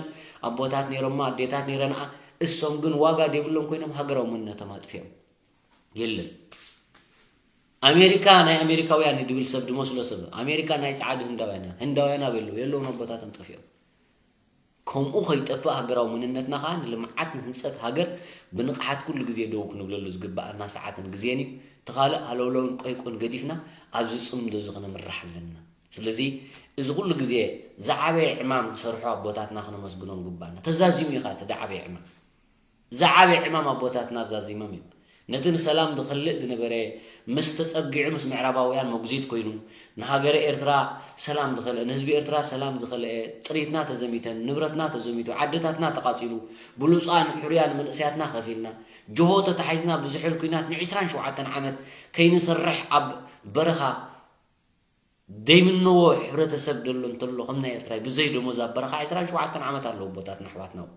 ኣቦታት ነይሮሞ ኣዴታት ነይረንኣ። እሶም ግን ዋጋ ዘይብሎም ኮይኖም ሃገራዊ መንነቶም ኣጥፊኦም። የለን። ኣሜሪካ ናይ ኣሜሪካውያን እዩ ድብል ሰብ ድመስሎ ሰብ። ኣሜሪካ ናይ ጸዓዱ ህንዳውያን እያ። ህንዳውያን ኣበይ ኣለዉ? የለውን፣ ኣቦታቶም ጠፊኦም። ከምኡ ከይጠፍእ ሃገራዊ መንነትና ኸዓ ንልምዓት ንህንጸት ሃገር ብንቕሓት ኩሉ ግዜ ደው ክንብለሉ ዝግበኣና ሰዓትን ግዜን እዩ። እቲ ካልእ ሃለውለውን ቆይቆን ገዲፍና ኣብዚ ጽምዶ እዚ ክነምርሕ ኣለና። ስለዚ እዚ ኩሉ ግዜ ዝዓበየ ዕማም ዝሰርሑ ኣቦታትና ክነመስግኖም ግባና። ተዛዚሙ እዩ ኸዓ እቲ ዝዓበየ ዕማም። ዝዓበየ ዕማም ኣቦታትና ኣዛዚሞም እዮም። ነቲ ንሰላም ዝኸልእ ዝነበረ ምስ ተጸጊዑ ምስ ምዕራባውያን መጉዚት ኮይኑ ንሃገረ ኤርትራ ሰላም ዝኸልአ፣ ንህዝቢ ኤርትራ ሰላም ዝኸልአ፣ ጥሪትና ተዘሚተን፣ ንብረትና ተዘሚቱ፣ ዓድታትና ተቓጺሉ፣ ብሉጻን ሕሩያን መንእሰያትና ከፊልና፣ ጅሆ ተታሒዝና ብዝሑል ኲናት ንዒስራን ሸውዓተን ዓመት ከይንሰርሕ ኣብ በረኻ ዘይምነዎ ሕብረተሰብ ደሎ እንተሎ ከም ናይ ኤርትራ እዩ። ብዘይ ደሞዝ ኣብ በረኻ ዒስራን ሸውዓተን ዓመት ኣለዉ ኣቦታትና ኣሕዋትና እውን።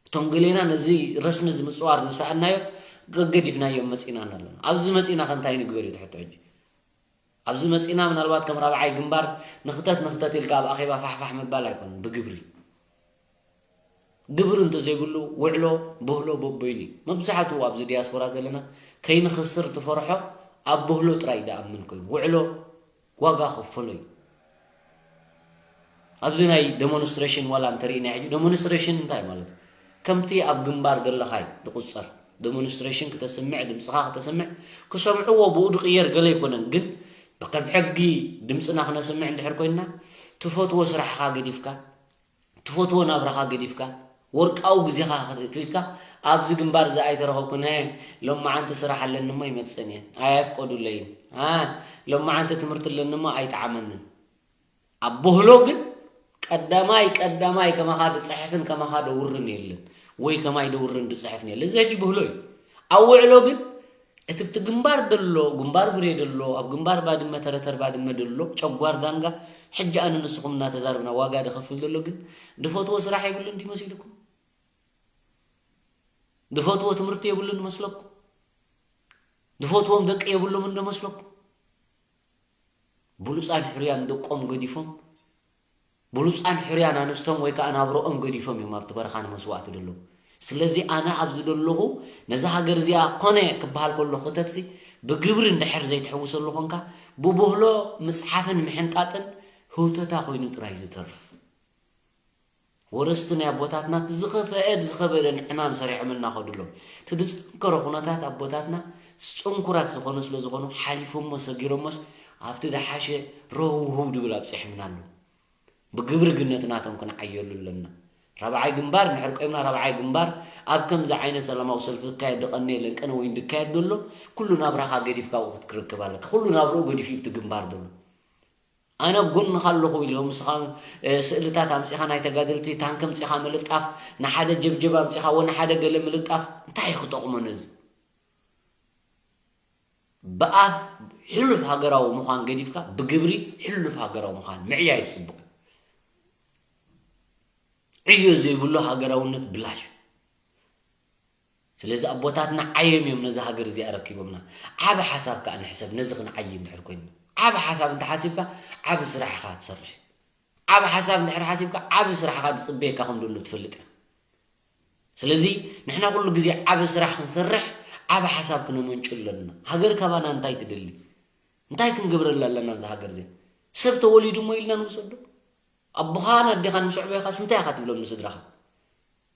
እቶም ገሌና ነዚ ረስኒ እዚ ምጽዋር ዝሰኣናዮ ገገዲፍናዮም መጺእና ኣለና። ኣብዚ መጺእና ከ እንታይ ንግበር እዩ እቲ ሕቶ ሕጂ? ኣብዚ መጺእና ምናልባት ከም ራብዓይ ግንባር ንኽተት ንኽተት ኢልካ ኣብ ኣኼባ ፋሕፋሕ ምባል ኣይኮነን፣ ብግብሪ። ግብሪ እንተዘይብሉ ውዕሎ፣ ብህሎ በበይኑ እዩ። መብዛሕትኡ ኣብዚ ዲያስፖራ ዘለና ከይንኸስር ትፈርሖ ኣብ ብህሎ ጥራይ ዝኣምን ኮይኑ። ውዕሎ ዋጋ ከፈሎ እዩ። ኣብዚ ናይ ደሞንስትሬሽን ዋላ እንተሪእና ሕጂ፣ ደሞንስትሬሽን እንታይ ማለት እዩ? ከምቲ ኣብ ግንባር ዘለኻ እዩ ዝቑጸር። ደሞንስትሬሽን ክተስምዕ፣ ድምጽኻ ክተስምዕ፣ ክሰምዕዎ ብኡ ድቕየር ገለ ኣይኮነን፣ ግን ከም ሕጊ ድምፅና ክነስምዕ እንድሕር ኮይንና፣ ትፈትዎ ስራሕኻ ገዲፍካ፣ ትፈትዎ ናብራኻ ገዲፍካ፣ ወርቃዊ ግዜኻ ከፊትካ፣ ኣብዚ ግንባር እዚ ኣይተረኸብኩን፣ ሎማዓንቲ ስራሕ ኣለኒ እሞ ይመፅእን እየ፣ ኣየፍቀዱለይን፣ ሎማዓንቲ ትምህርቲ ኣለኒ እሞ ኣይጠዓመንን ኣብ ቦህሎ ግን ቀዳማይ ቀዳማይ ከማኻ ድፅሕፍን ከማኻ ደውርን የለን፣ ወይ ከማይ ደውርን ድፅሕፍን የለን። እዚ ሕጂ ብህሎ እዩ። ኣብ ውዕሎ ግን እቲ ብቲ ግንባር ደሎ፣ ግንባር ብሬ ደሎ፣ ኣብ ግንባር ባድመ ተረተር ባድመ ደሎ ጨጓር ዳንጋ፣ ሕጂ ኣነ ንስኹም እናተዛረብና ዋጋ ድኸፍል ደሎ ግን ድፈትዎ ስራሕ የብሉን ድዩ መሲልኩም? ድፈትዎ ትምህርቲ የብሉን መስለኩም? ድፈትዎም ደቂ የብሉምን ዶ መስለኩም? ብሉፃን ሕሩያን ደቆም ገዲፎም፣ ብሉፃን ሕሩያን ኣንስቶም ወይ ከዓ ናብረኦም ገዲፎም እዮም ኣብቲ በረኻ ንመስዋእቲ ደለዉ። ስለዚ ኣነ ኣብዚ ደለኹ ነዛ ሃገር እዚኣ ኮነ ክበሃል ከሎ ክተትሲ ብግብሪ እንድሕር ዘይትሕውሰሉ ኮንካ ብቦህሎ ምፅሓፍን ምሕንጣጥን ህውተታ ኮይኑ ጥራይ ዝተርፍ። ወረስቲ ናይ ኣቦታትና እቲ ዝኸፍአን ዝኸበደን ዕማም ሰሪሖም እናኸዱ ኣለዉ። እቲ ዝፀንከረ ኩነታት ኣቦታትና ፅንኩራት ዝኾኑ ስለ ዝኾኑ ሓሊፎሞ ሰጊሮሞስ ኣብቲ ዝሓሸ ረውህው ድብል ኣብፂሖምና ኣለዉ። ብግብሪ ግን ነቲ ናቶም ክነዓየሉ ኣለና። ራብዓይ ግንባር እንድሕር ቆይምና ራብዓይ ግንባር ኣብ ከምዚ ዓይነት ሰላማዊ ሰልፊ ክካየድ ድቐነ የለን ቅነ ወይ ድካየድ ደሎ ኩሉ ናብራኻ ገዲፍካ ኣብኡ ክትክርክብ ኣለካ። ኩሉ ናብርኡ ገዲፉ እዩ እቲ ግንባር ደሎ። ኣነ ኣብ ጎንኻ ኣለኹ ኢሎም ንስኻ ስእልታት ኣምፂኻ ናይ ተጋደልቲ ታንክ ኣምፂኻ ምልጣፍ ንሓደ ጀብጀብ ኣምፂኻ ወ ንሓደ ገለ ምልጣፍ እንታይ ክጠቕሞ ነዚ? ብኣፍ ሕሉፍ ሃገራዊ ምዃን ገዲፍካ ብግብሪ ሕሉፍ ሃገራዊ ምዃን ምዕያይ ፅቡቕ። ዕዮ ዘይብሉ ሃገራውነት ብላሽ። ስለዚ ኣቦታትና ዓዮም እዮም ነዚ ሃገር እዚኣ ረኪቦምና። ዓብ ሓሳብ ከዓ ንሕሰብ ነዚ ክንዓይ እንድሕር ኮይንና። ዓብ ሓሳብ እንተሓሲብካ ዓብ ስራሕ ኢኻ ትሰርሕ። ዓብ ሓሳብ እንድሕር ሓሲብካ ዓብ ስራሕ ኢኻ ዝፅበየካ ከም ዘሎ ትፈልጥ ኢኻ። ስለዚ ንሕና ኩሉ ግዜ ዓብ ስራሕ ክንሰርሕ ዓብ ሓሳብ ክነመንጩ ኣለና። ሃገር ካባና እንታይ ትደሊ? እንታይ ክንገብረላ ኣለና እዛ ሃገር እዚኣ? ሰብ ተወሊዱ እሞ ኢልና ንውሰዶ? ኣቦኻን ኣዴኻን ምስ ኣዕበኻስ እንታይ ኢኻ ትብሎም ንስድራኻ?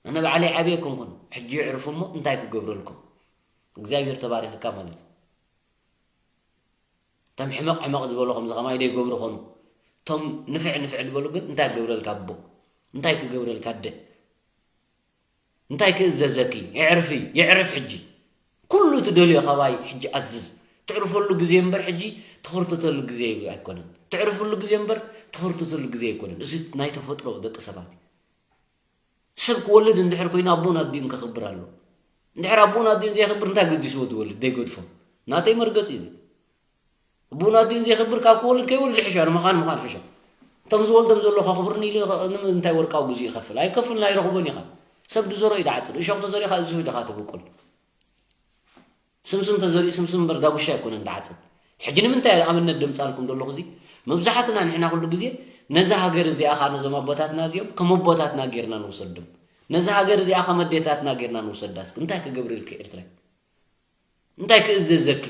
ኣነ ባዕለይ ዓብየ ኣይኮንኩን ሕጂ የዕርፉ እሞ እንታይ ክገብረልኩም እግዚኣብሔር ተባሪኽካ ማለት እዩ። እቶም ሕመቕ ሕመቕ ዝበሉ ከምዚ ከማይ ደይገብሩ ኾኑ እቶም ንፍዕ ንፍዕ ዝበሉ ግን እንታይ ክገብረልካ ኣቦ እንታይ ክገብረልካ ኣደ እንታይ ክእዘዘኪ የዕርፊ የዕርፍ ሕጂ ኩሉ ትደልዮ ካባይ ሕጂ ኣዝዝ ትዕርፈሉ ግዜ እምበር ሕጂ ትኽርትተሉ ግዜ ኣይኮነን ትዕርፍሉ ግዜ እምበር ትኽርትተሉ ግዜ ኣይኮነን እዚ ናይ ተፈጥሮ ደቂ ሰባት እዩ ሰብ ክወልድ እንድሕር ኮይኑ ኣቦን ኣዲኡን ከኽብር ኣለዎ። እንድሕር ኣቦን ኣዲኡን ዘየኽብር እንታይ ገዲስዎ ትወልድ? ዘይገድፎ። ናተይ መርገፂ እዚ። ኣቦን ኣዲኡን ዘየኽብር ካብ ክወልድ ከይወልድ ይሕሾ፣ ኣነ ምዃን ምዃን ይሕሾ። እቶም ዝወልዶም ዘሎ ከኽብርኒ ኢሉ ንምንታይ ወርቃዊ ግዜ ይኸፍል? ኣይከፍልን ኣይረኽቦን ኢኻ። ሰብ ድዘሮ እዩ ድዓፅድ። እሾኽ ተዘሪኻ እዚፍ ኢኻ ትብቁል። ስምስም ተዘሪኡ ስምስም እምበር ዳጉሻ ኣይኮነን ድዓፅድ። ሕጂ ንምንታይ ኣብነት ደምፃልኩም ዘለኹ እዚ መብዛሕትና ንሕና ኩሉ ግዜ ነዛ ሃገር እዚኣ ኻ ነዞም ኣቦታትና እዚኦም ከም ኣቦታትና ጌርና ንውሰዶም ነዛ ሃገር እዚኣ ከም ኣዴታትና ጌርና ንውሰዳ እስኪ እንታይ ክገብርልኪ ኤርትራ እንታይ ክእዘዘኪ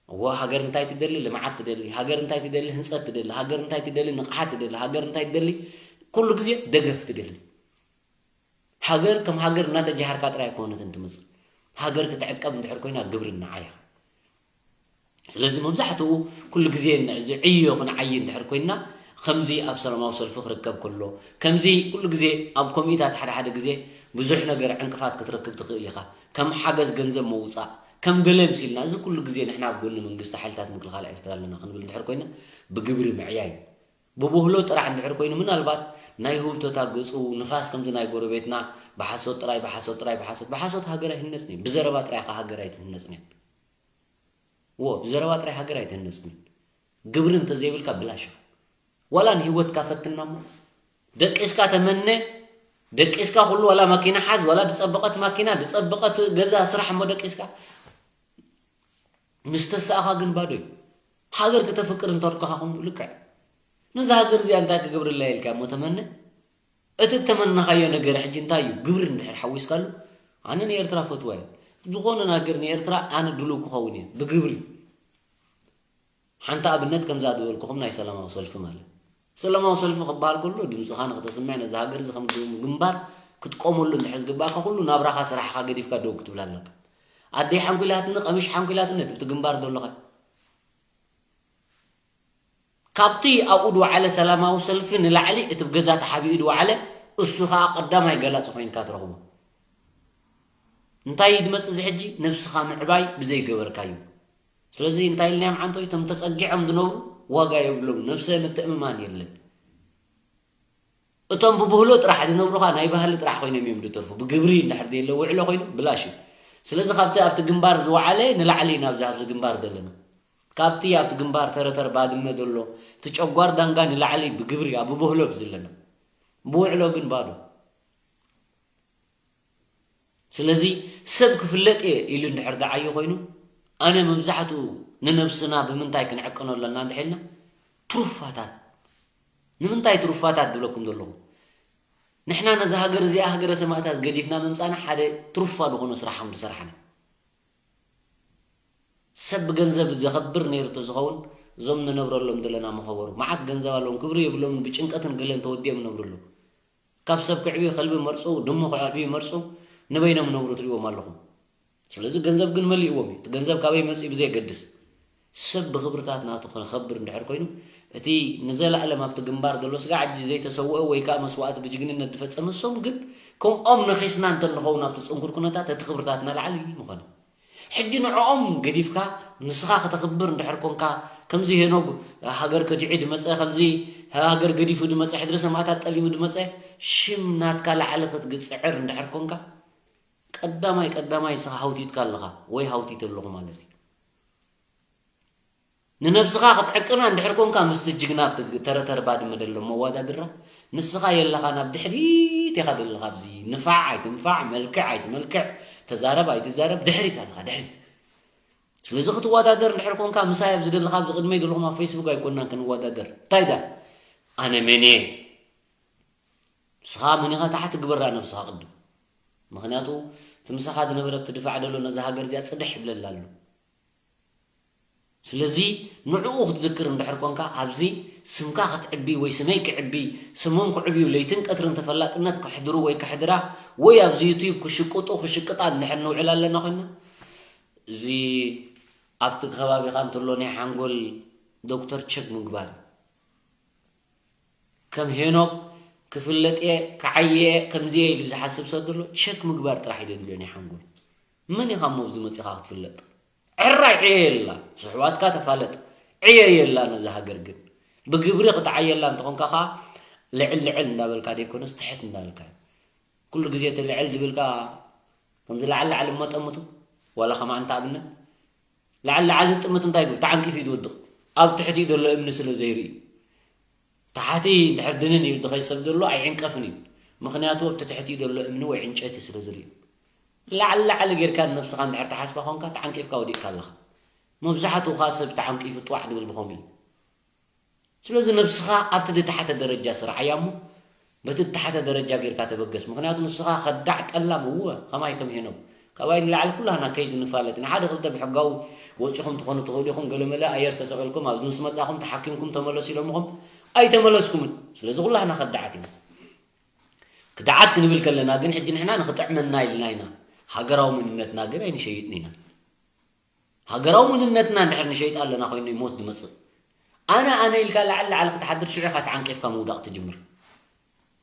እዎ ሃገር እንታይ ትደሊ ልምዓት ትደሊ ሃገር እንታይ ትደሊ ህንፀት ትደሊ ሃገር እንታይ ትደሊ ንቕሓት ትደሊ ሃገር እንታይ ትደሊ ኩሉ ግዜ ደገፍ ትደሊ ሃገር ከም ሃገር እናተጃሃርካ ጥራይ ኣይኮነትን ትመፅእ። ሃገር ክትዕቀብ እንድሕር ኮይና ግብሪ ንዓይ ኢኻ። ስለዚ መብዛሕትኡ ኩሉ ግዜ እዚ ዕዮ ክንዓዪ እንድሕር ኮይና ከምዚ ኣብ ሰላማዊ ሰልፊ ክርከብ ከሎ ከምዚ ኩሉ ግዜ ኣብ ኮሚታት ሓደ ሓደ ግዜ ብዙሕ ነገር ዕንቅፋት ክትረክብ ትኽእል ኢኻ። ከም ሓገዝ ገንዘብ ምውፃእ ከም ገለ ምሲልና እዚ ኩሉ ግዜ ንሕና ኣብ ጎኒ መንግስቲ ሓይልታት ምክልኻል ኤርትራ ኣለና ክንብል እንድሕር ኮይና ብግብሪ ምዕያይ ብብህሎ ጥራሕ እንድሕር ኮይኑ ምናልባት ናይ ህውተታ ገጹ ንፋስ ከምዚ ናይ ጎረቤትና ብሓሶት ጥራይ ብሓሶት ጥራይ ብሓሶት ብሓሶት ሃገር ኣይህነጽን እዩ ብዘረባ ጥራይ ከ ሃገር ኣይትህነጽን እያ እዎ ብዘረባ ጥራይ ሃገር ኣይትህነጽን እዩ ግብሪ እንተዘይብልካ ብላሽ ኢኻ ዋላ ንህይወትካ ፈትና እሞ ደቂስካ ተመነ ደቂስካ ኩሉ ዋላ ማኪና ሓዝ ዋላ ዝጸበቐት ማኪና ዝጸበቐት ገዛ ስራሕ እሞ ደቂስካ ምስ ተሳእኻ ግን ባዶ እዩ። ሃገር ክተፍቅር እንተርኮኻ ከምኡ ልክዕ ነዛ ሃገር እዚኣ እንታይ ክገብርላ ኢልካ እሞ ተመነ እቲ እተመነኻዮ ነገር ሕጂ እንታይ እዩ ግብሪ እንድሕር ሓዊስካሉ ኣነ ንኤርትራ ፈትዋ እየ ዝኾነ ነገር ንኤርትራ ኣነ ድሉው ክኸውን እየ ብግብሪ ሓንቲ ኣብነት ከምዛ ዝበልኩኹም ናይ ሰላማዊ ሰልፊ ማለት ሰላማዊ ሰልፊ ክበሃል ከሎ ድምፅኻ ንክተስምዕ ነዚ ሃገር እዚ ከም ግንባር ክትቆመሉ እንድሕር ዝግባእካ ኩሉ ናብራኻ ስራሕኻ ገዲፍካ ደው ክትብል ኣለካ ኣደይ ሓንኩላትኒ ቀምሽ ሓንኩላትኒ እቲ ግንባር ዘለኻ ካብቲ ኣብኡ ዝወዓለ ሰላማዊ ሰልፊ ንላዕሊ እቲ ብገዛ ተሓቢኡ ዝወዓለ እሱ ከዓ ቀዳማይ ገላፂ ኮይንካ ትረኽቦ። እንታይ እዩ ዝመፅእ እዚ ሕጂ? ነብስኻ ምዕባይ ብዘይገበርካዩ። ስለዚ እንታይ ኢልናዮም ዓንቶይ? እቶም ተፀጊዖም ዝነብሩ ዋጋ የብሎም፣ ነብሰ ምትእምማን የለን። እቶም ብብህሎ ጥራሕ ዝነብሩ ከዓ ናይ ባህሊ ጥራሕ ኮይኖም እዮም ዝተርፉ። ብግብሪ እንድሕር ዘየለ ውዕሎ ኮይኑ ብላሽ እዩ። ስለዚ ካብቲ ኣብቲ ግንባር ዝወዓለ ንላዕሊ ኢና ኣብዚ ኣብዚ ግንባር ዘለና። ካብቲ ኣብቲ ግንባር ተረተር ባድመ ዘሎ እቲ ጨጓር ዳንጋ ንላዕሊ ብግብሪ ኣብ ብብህሎ ዘለና። ብውዕሎ ግን ባዶ። ስለዚ ሰብ ክፍለጥ እየ ኢሉ እንድሕር ደዓዮ ኮይኑ ኣነ መብዛሕትኡ ንነብስና ብምንታይ ክንዕቅኖ ኣለና እንድሕልና ትሩፋታት ንምንታይ ትሩፋታት ዝብለኩም ዘለኹ ንሕና ነዚ ሃገር እዚኣ ሃገረ ሰማእታት ገዲፍና ምምፃና ሓደ ትሩፋ ዝኾነ ስራሕ ከም ዝሰራሕና ሰብ ብገንዘብ ዘኸብር ነይሩ ተዝኸውን እዞም ንነብረሎም ዘለና ምኸበሩ መዓት ገንዘብ ኣለዎም ክብሪ የብሎምን ብጭንቀትን ገለን ተወዲኦም ይነብሩ ኣለዉ ካብ ሰብ ክዕብዩ ከልቢ መርፁ ድሙ ክዕብዩ መርፁ ንበይኖም ነብሩ ትሪእዎም ኣለኹም ስለዚ ገንዘብ ግን መሊእዎም እዩ እቲ ገንዘብ ካበይ መፅእ ብዘየገድስ ሰብ ብኽብርታት ናቱ ክኸብር እንድሕር ኮይኑ እቲ ንዘላእለም ኣብቲ ግንባር ዘሎ ስጋዕ ሕጂ ዘይተሰውአ ወይ ከዓ መስዋእቲ ብጅግንነት ዝፈፀመ እሶም ግን ከምኦም ነኺስና እንተንኸውን ኣብቲ ፅንኩር ኩነታት እቲ ክብርታትና ላዕሊ ምኾነ ሕጂ ንዕኦም ገዲፍካ ንስኻ ከተኽብር እንድሕር ኮንካ ከምዚ ሄኖግ ሃገር ከዲዑ ድመፀ ከምዚ ሃገር ገዲፉ ድመፀ ሕድሪ ሰማእታት ጠሊሙ ድመፀ ሽም ናትካ ላዕሊ ክትግፅዕር እንድሕር ኮንካ ቀዳማይ ቀዳማይ ንስኻ ሃውቲትካ ኣለኻ ወይ ሃውቲት ኣለኹ ማለት እዩ ንነብስኻ ክትዕቅና እንድሕር ኮንካ ምስቲ ጅግና ኣብቲ ተረተር ባድመ ደሎ መዋዳድራ ንስኻ የለኻን ኣብ ድሕሪት ኢኻ ደለኻ ኣብዚ ንፋዕ ኣይትንፋዕ መልክዕ ኣይትመልክዕ ተዛረብ ኣይትዛረብ ድሕሪት ኣለኻ ድሕሪት ስለዚ ክትወዳደር እንድሕር ኮንካ ምሳይ ኣብዚ ደለኻ ኣብዚ ቅድመይ ዘለኹም ኣብ ፌስቡክ ኣይኮናን ክንወዳደር እንታይ ዳ ኣነ መን እየ ንስኻ መን ኢኻ ታሕቲ ግበራ ነብስኻ ቅድም ምኽንያቱ እቲ ምሳኻ ዝነበረ ኣብቲ ድፋዕ ደሎ ነዛ ሃገር እዚኣ ፅድሕ ይብለላ ኣሎ ስለዚ ንዕኡ ክትዝክር እንድሕር ኮንካ ኣብዚ ስምካ ክትዕቢ ወይ ስመይ ክዕቢ ስሞም ክዕብዩ ለይትን ቀትርን ተፈላጥነት ከሕድሩ ወይ ከሕድራ ወይ ኣብዚ ዩቱብ ክሽቅጡ ክሽቅጣ እንድሕር ንውዕል ኣለና ኮይና እዚ ኣብቲ ከባቢኻ እንትሎ ናይ ሓንጎል ዶክተር ቸክ ምግባር እዩ ከም ሄኖክ ክፍለጥ እየ ክዓየ እየ ከምዚ እየ ኢሉ ዝሓስብ ሰብ ዘሎ ቸክ ምግባር ጥራሕ እዩ ዘድልዮ ናይ ሓንጎል መን ኢኻ እሞ ኣብዚ መፂኻ ክትፍለጥ ዕራይ ዕየ የላ ስሕዋትካ ተፋለጥ ዕየ የላ ነዛ ሃገር ግን ብግብሪ ክትዓየላ እንተኾንካ ኸዓ ልዕል ልዕል እንዳበልካ ዘይኮነስ ትሕት እንዳበልካ እዩ ኩሉ ግዜ እቲ ልዕል ዝብል ከዓ ከምዚ ላዕል ላዕል እመጠምቱ ዋላ ከማን እንተ ኣብነት ላዕል ላዕል ዝጥምት እንታይ ይብል ተዓንቂፉ እዩ ዝወድቕ ኣብ ትሕቲኡ ዘሎ እምኒ ስለ ዘይርኢ ታሕቲ እንድሕር ድንን ኢሉ ዝኸይድ ሰብ ዘሎ ኣይዕንቀፍን እዩ ምኽንያቱ ኣብቲ ትሕቲኡ ዘሎ እምኒ ወይ ዕንጨይቲ ስለ ዝርኢ ላዕሊ ላዕሊ ጌርካ ንነብስኻ እንድሕር ትሓስባ ኾንካ ተዓንቂፍካ ወዲቕካ ኣለኻ መብዛሕትኡ ኸዓ ሰብ ተዓንቂፉ ጥዋዕ ዝብል ብኸምኡ እዩ ስለዚ ነብስኻ ኣብቲ ዝተሓተ ደረጃ ስርዓያ እሞ በቲ ዝተሓተ ደረጃ ጌርካ ተበገስ ምኽንያቱ ንስኻ ከዳዕ ጠላም እወ ኸማይ ከም ሄኖም ካባይ ንላዕሊ ኩላህና ከይ ዝንፋለጥ ንሓደ ክልተ ብሕጋዊ ወፂኹም ትኾኑ ትኽእሉ ኢኹም ገለመለ ኣየር ተሰቒልኩም ኣብዚ ምስ መፃኹም ተሓኪምኩም ተመለሱ ኢሎምኹም ኣይተመለስኩምን ስለዚ ኩላህና ከዳዓት ኢና ክዳዓት ክንብል ከለና ግን ሕጂ ንሕና ንኽጥዕመና ኢልና ኢና ሃገራዊ መንነትና ግን ኣይንሸይጥን ኢና ሃገራዊ መንነትና እንድሕር ንሸይጥ ኣለና ኮይኑ ሞት ዝመፅእ ኣነ ኣነ ኢልካ ላዕሊ ላዕሊ ክትሓድር ሽዑ ኢኻ ተዓንቂፍካ ምውዳቕ ትጅምር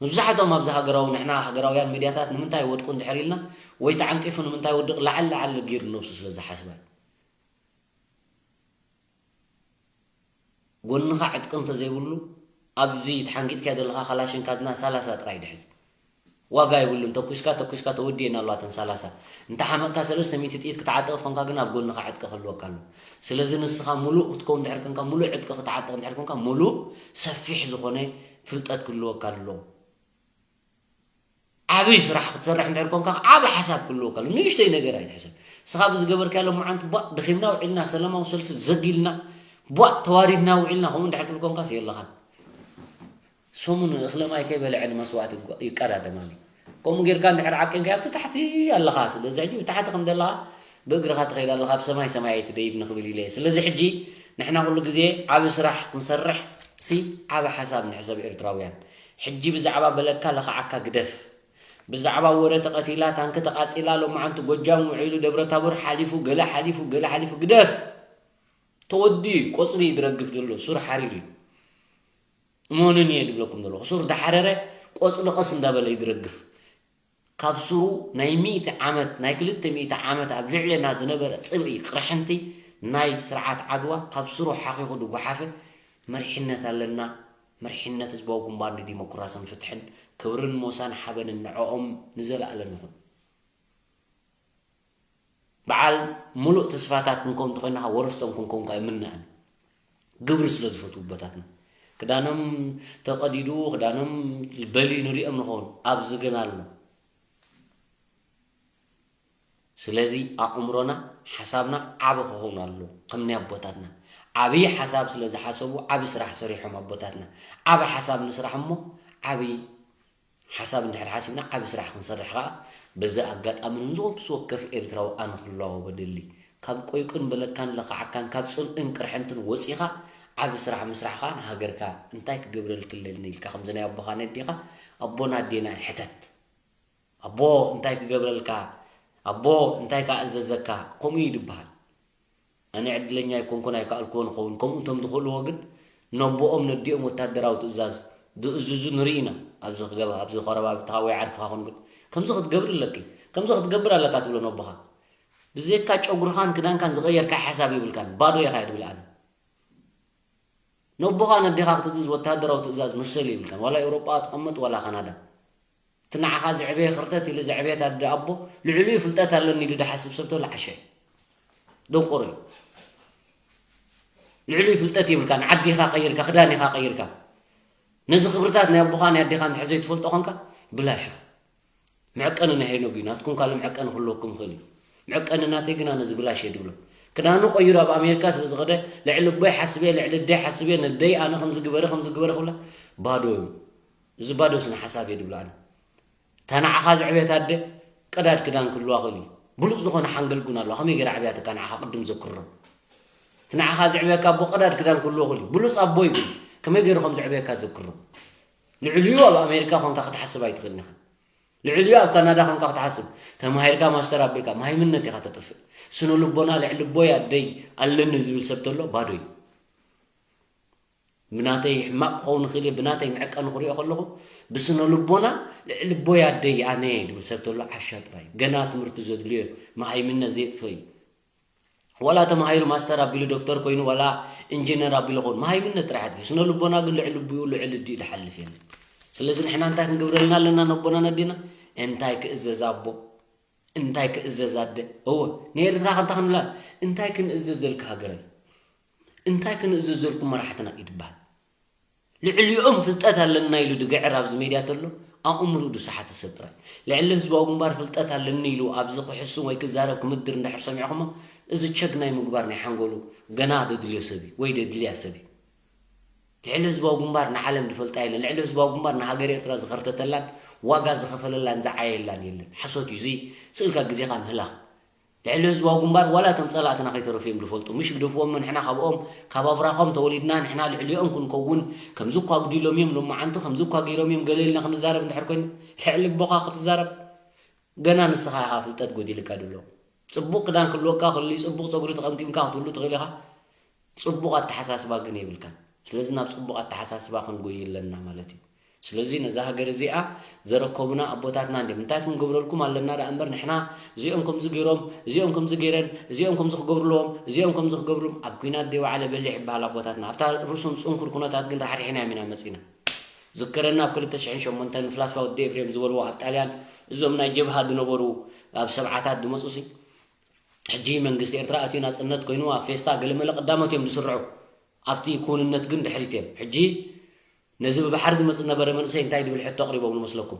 መብዛሕቶም ኣብዚ ሃገራዊ ንሕና ሃገራውያን ሚድያታት ንምንታይ ወድቁ እንድሕር ኢልና ወይ ተዓንቂፉ ንምንታይ ወድቕ ላዕሊ ላዕሊ ገይሩ ነብሱ ስለ ዝሓስባ ጎንኻ ዕጥቂ እንተዘይብሉ ኣብዚ ተሓንጊጥካዮ ዘለኻ ካላሽን ካዝና ሰላሳ ጥራይ ድሕዝ ዋጋ የብሉን ተኩስካ ተኩስካ ተወዲኤን ኣለዋ እተን ሰላሳ እንተ ሓመቕካ ሰለስተ ሚእቲ ጥይት ክትዓጥቕ ትኾንካ ግን ኣብ ጎንኻ ዕጥቂ ክህልወካ ኣሎ ስለዚ ንስኻ ሙሉእ ክትከውን ድሕር ኮንካ ሙሉእ ዕጥቂ ክትዓጥቕ ድሕር ኮንካ ሙሉእ ሰፊሕ ዝኾነ ፍልጠት ክህልወካ ኣለዎ ዓብይ ስራሕ ክትሰርሕ እንድሕር ኮንካ ዓብ ሓሳብ ክህልወካ ኣሎ ንእሽተይ ነገር ኣይትሕሰብ ስኻ ብዝገበርካዮ ሎማዓንቲ ቧእ ደኺምና ውዒልና ሰላማዊ ሰልፊ ዘጊልና ቧእ ተዋሪድና ውዒልና ከምኡ እንድሕር ትብል ኮንካስ የለኻን ሰሙን እኽለ ማይ ከይበልዐ ንመስዋእቲ ይቀዳደማሉ ከምኡ ጌርካ እንድሕር ዓቂንካ ኣብቲ ታሕቲ ኣለኻ ስለዚ ሕጂ ብታሕቲ ከም ዘለኻ ብእግርኻ ትኸይድ ኣለኻ ኣብ ሰማይ ሰማይ ኣይትደይብ ንኽብል ኢለ ስለዚ ሕጂ ንሕና ኩሉ ግዜ ዓቢ ስራሕ ክንሰርሕ ሲ ዓቢ ሓሳብ ንሕሰብ ኤርትራውያን ሕጂ ብዛዕባ በለካ ለኽዓካ ግደፍ ብዛዕባ ወረ ተቐቲላ ታንኪ ተቓጺላ ሎማዓንቲ ጎጃም ውዒሉ ደብረታቦር ሓሊፉ ገለ ሓሊፉ ገለ ሓሊፉ ግደፍ ተወዲኡ እዩ ቆጽሊ እዩ ዝረግፍ ዘሎ ሱር ሓሪር እዩ እመኑኒ እየ ድብለኩም ዘለኹ። ሱር ዳሓረረ ቆፅሊ ቀስ እንዳበለ እዩ ዝረግፍ። ካብ ሱሩ ናይ ሚእቲ ዓመት፣ ናይ ክልተ ሚእቲ ዓመት ኣብ ልዕሌና ዝነበረ ፅልኢ፣ ቅርሕንቲ ናይ ስርዓት ዓድዋ ካብ ሱሩ ሓኺኹ ዝጓሓፈ መሪሕነት ኣለና። መሪሕነት ህዝባዊ ግንባር ንዲሞክራስን ፍትሕን፣ ክብርን ሞሳን ሓበንን ንዕኦም ንዘለኣለም ይኹን። በዓል ሙሉእ ተስፋታት ክንከውን እንተኾይንኻ ወረስቶም ክንከውን ከኣ ይምነኣኒ። ግብሪ ስለ ዝፈትዉ ኣቦታትና። ክዳኖም ተቐዲዱ፣ ክዳኖም በሊ ንሪኦም ንኸውን። ኣብዚ ግን ኣሎ። ስለዚ ኣእምሮና፣ ሓሳብና ዓቢ ክኸውን ኣለዎ። ከም ናይ ኣቦታትና። ዓቢ ሓሳብ ስለ ዝሓሰቡ፣ ዓቢ ስራሕ ሰሪሖም ኣቦታትና። ዓቢ ሓሳብ ንስራሕ እሞ፣ ዓቢ ሓሳብ እንድሕር ሓሲብና ዓቢ ስራሕ ክንሰርሕ ከኣ በዚ ኣጋጣሚ ንነብሲ ወከፍ ኤርትራዊ ኣነ ክለዋወጥ እደሊ። ካብ ቆይቁን በለካን ለኻዕካን ካብ ጽልእን ቅርሕንትን ወጺኻ ዓቢ ስራሕ ምስራሕ ከኣ ንሃገርካ እንታይ ክገብረልኪ ኣለኒ ኢልካ ከምዚ ናይ ኣቦኻን ኣዴኻ ኣቦን ኣዴና ሕተት። ኣቦ እንታይ ክገብረልካ ኣቦ እንታይ ክእዘዘካ ከምኡ እዩ ዝበሃል። ኣነ ዕድለኛ ኣይኮንኩን ኣይከኣልኩዎን እኸውን። ከምኡ እንቶም ዝኽእልዎ ግን ነቦኦም ነዲኦም ወታደራዊ ትእዛዝ ዝእዝዙ ንርኢ ኢና። ኣብዚ ክገባ ኣብዚ ኮረባብትኻ ወይ ዓርክኻ ኮን ግን ከምዚ ክትገብር ኣለኪ ከምዚ ክትገብር ኣለካ ትብሎ ነቦኻ። ብዘይካ ጨጉርኻን ክዳንካን ዝቐየርካ ሓሳብ የብልካን ባዶ ኢኻ እየ ድብል ኣነ። ነቦኻ ነዴኻ ክትእዝዝ ወታደራዊ ትእዛዝ መሰል የብልካን ዋላ ኤውሮጳ ትቐመጥ ዋላ ካናዳ። እቲ ንዓኻ ዘዕበየ ክርተት ኢሉ ዘዕበየት ኣደ ኣቦ ልዕሊኡ ፍልጠት ኣለኒ ኢሉ ድሓስብ ሰብ ተሎ ዓሻ እዩ። ደንቆሮ እዩ። ልዕሊኡ ፍልጠት የብልካን። ዓዲ ኢኻ ቀይርካ፣ ክዳን ኢኻ ቀይርካ። ነዚ ክብርታት ናይ ኣቦኻ ናይ ኣዴኻ እንድሕር ዘይትፈልጦ ኾንካ ብላሽ ኢኻ። መዐቀኒ ናይ ሄኖግ እዩ። ናትኩም ካልእ መዐቀኒ ክህልወኩም ይኽእል እዩ። መዐቀኒ ናተይ ግና ነዚ ብላሽ እየ ድብሎ። ክዳኑ ቀይሩ ኣብ ኣሜሪካ ስለ ዝኸደ ልዕሊ ኣቦይ ሓስብ እየ፣ ልዕሊ ኣደይ ሓስብ እየ፣ ነደይ ኣነ ከምዚ ግበሪ ከምዚ ግበሪ ክብላ ባዶ እዩ። እዚ ባዶ ስነ ሓሳብ እየ ድብሎ ኣነ። እታ ንዓኻ ዘዕበየት ኣደ ቀዳድ ክዳን ክህልዋ ክእል እዩ። ብሉጽ ዝኾነ ሓንገል ቡን ኣለዋ። ከመይ ገይራ ኣዕብያትካ ንዓኻ ቅድም ዘክሮ። እቲ ንዓኻ ዘዕብየካ ኣቦ ቀዳድ ክዳን ክህልዎ ክእል እዩ። ብሉጽ ኣቦ እዩ ግን ከመይ ገይሩ ከም ዘዕብየካ ዘክሮ። ልዕሊኡ ኣብ ኣሜሪካ ኾንካ ክትሓስብ ኣይትኽእልን ኢኻ። ልዕሊኡ ኣብ ካናዳ ኾንካ ክትሓስብ ተማሂርካ ማስተር ኣቢልካ መሃይምነት ኢኻ ተጥፍእ። ስነ ልቦና ልዕሊ ኣቦይ ኣደይ ኣለኒ ዝብል ሰብ ተሎ ባዶ እዩ። ብናተይ ሕማቕ ክኸውን ይኽእል እየ፣ ብናተይ መዕቀኒ ክሪኦ ከለኹ ብስነ ልቦና ልዕሊ ኣቦይ ኣደይ ኣነ እየ ድብል ሰብ ተሎ ዓሻ ጥራይ እዩ። ገና ትምህርቲ ዘድልዮ እዩ፣ መሃይምነት ዘየጥፈ እዩ። ዋላ ተማሂሩ ማስተር ኣቢሉ ዶክተር ኮይኑ ዋላ ኢንጂነር ኣቢሉ ኸውን መሃይምነት ጥራሕ ኣጥፊኡ። ስነ ልቦና ግን ልዕሊ ኣቦኡ ልዕሊ ኣዲኡ ዝሓልፍ የለን። ስለዚ ንሕና እንታይ ክንገብረልና ኣለና ነቦና ነዴና? እንታይ ክእዘዝ ኣቦ እንታይ ክእዘዝ ኣደ እወ ንኤርትራ ከምታ ክንብላ እንታይ ክንእዘዘልካ ሃገረይ እንታይ ክንእዘዘልኩም መራሕትና እዩ ዝበሃል። ልዕሊኦም ፍልጠት ኣለና ኢሉ ድግዕር ኣብዚ ሜድያ ተሎ ኣእምርኡ ድሰሓተ ሰብ ጥራይ። ልዕሊ ህዝባዊ ግንባር ፍልጠት ኣለኒ ኢሉ ኣብዚ ክሕስም ወይ ክዛረብ ክምድር እንድሕር ሰሚዕኹሞ እዚ ቸግ ናይ ምግባር ናይ ሓንጎሉ ገና ደድልዮ ሰብ እዩ ወይ ደድልያ ሰብ እዩ። ልዕሊ ህዝባዊ ግንባር ንዓለም ድፈልጣ የለን። ልዕሊ ህዝባዊ ግንባር ንሃገር ኤርትራ ዝኸርተተላን ዋጋ ዝኸፈለላን ዝዓየላን የለን። ሓሶት እዩ። እዚ ስእልካ ግዜኻ ምህላኽ። ልዕሊ ህዝባዊ ግንባር ዋላ እቶም ጸላእትና ከይተረፉ እዮም ዝፈልጡ። ምሽ ግደፍዎም ንሕና ካብኦም ካብ ኣብራኾም ተወሊድና ንሕና ልዕሊኦም ክንከውን ከምዚ እኳ ኣጉዲሎም እዮም ሎማዓንቲ ከምዚ እኳ ገይሮም እዮም ገለ ኢልና ክንዛረብ እንድሕር ኮይኑ ልዕሊ ኣቦኻ ክትዛረብ ገና ንስኻ ኢኻ ፍልጠት ጎዲልካ ድብሎ። ጽቡቕ ክዳን ክህልወካ ክእል እዩ፣ ጽቡቕ ጸጉሪ ተቐምቂምካ ክትህሉ ትኽእል ኢኻ። ጽቡቕ ኣተሓሳስባ ግን የብልካን። ስለዚ ናብ ጽቡቕ ኣተሓሳስባ ክንጎይ ኣለና ማለት እዩ። ስለዚ ነዛ ሃገር እዚኣ ዘረከቡና ኣቦታትና እንድዮም እንታይ ክንገብረልኩም ኣለና ደኣ እምበር ንሕና እዚኦም ከምዚ ገይሮም እዚኦም ከምዚ ገይረን እዚኦም ከምዚ ክገብሩ ኣለዎም እዚኦም ከምዚ ክገብሩ ኣብ ኲናት ዘይወዓለ በሊሕ ይበሃል ኣቦታትና ኣብታ ርእሶም ጽንኩር ኩነታት ግን ራሕሪሕናዮም ኢና መጺና ዝከረኒ ኣብ ክልተ ሽሕን ሸሞንተን ንፍላስፋ ወዲ ኤፍሬም ዝበልዎ ኣብ ጣልያን እዞም ናይ ጀብሃ ዝነበሩ ኣብ ሰብዓታት ዝመፁ ሲ ሕጂ መንግስቲ ኤርትራ ኣትዩ ናፅነት ኮይኑ ኣብ ፌስታ ገለመለ ቀዳሞት እዮም ዝስርዑ ኣብቲ ክውንነት ግን ድሕሪት እዮም ሕጂ ነዚ ብባሕሪ ዝመፅእ ነበረ መንእሰይ እንታይ ዝብል ሕቶ ኣቕሪቦም ንመስለኩም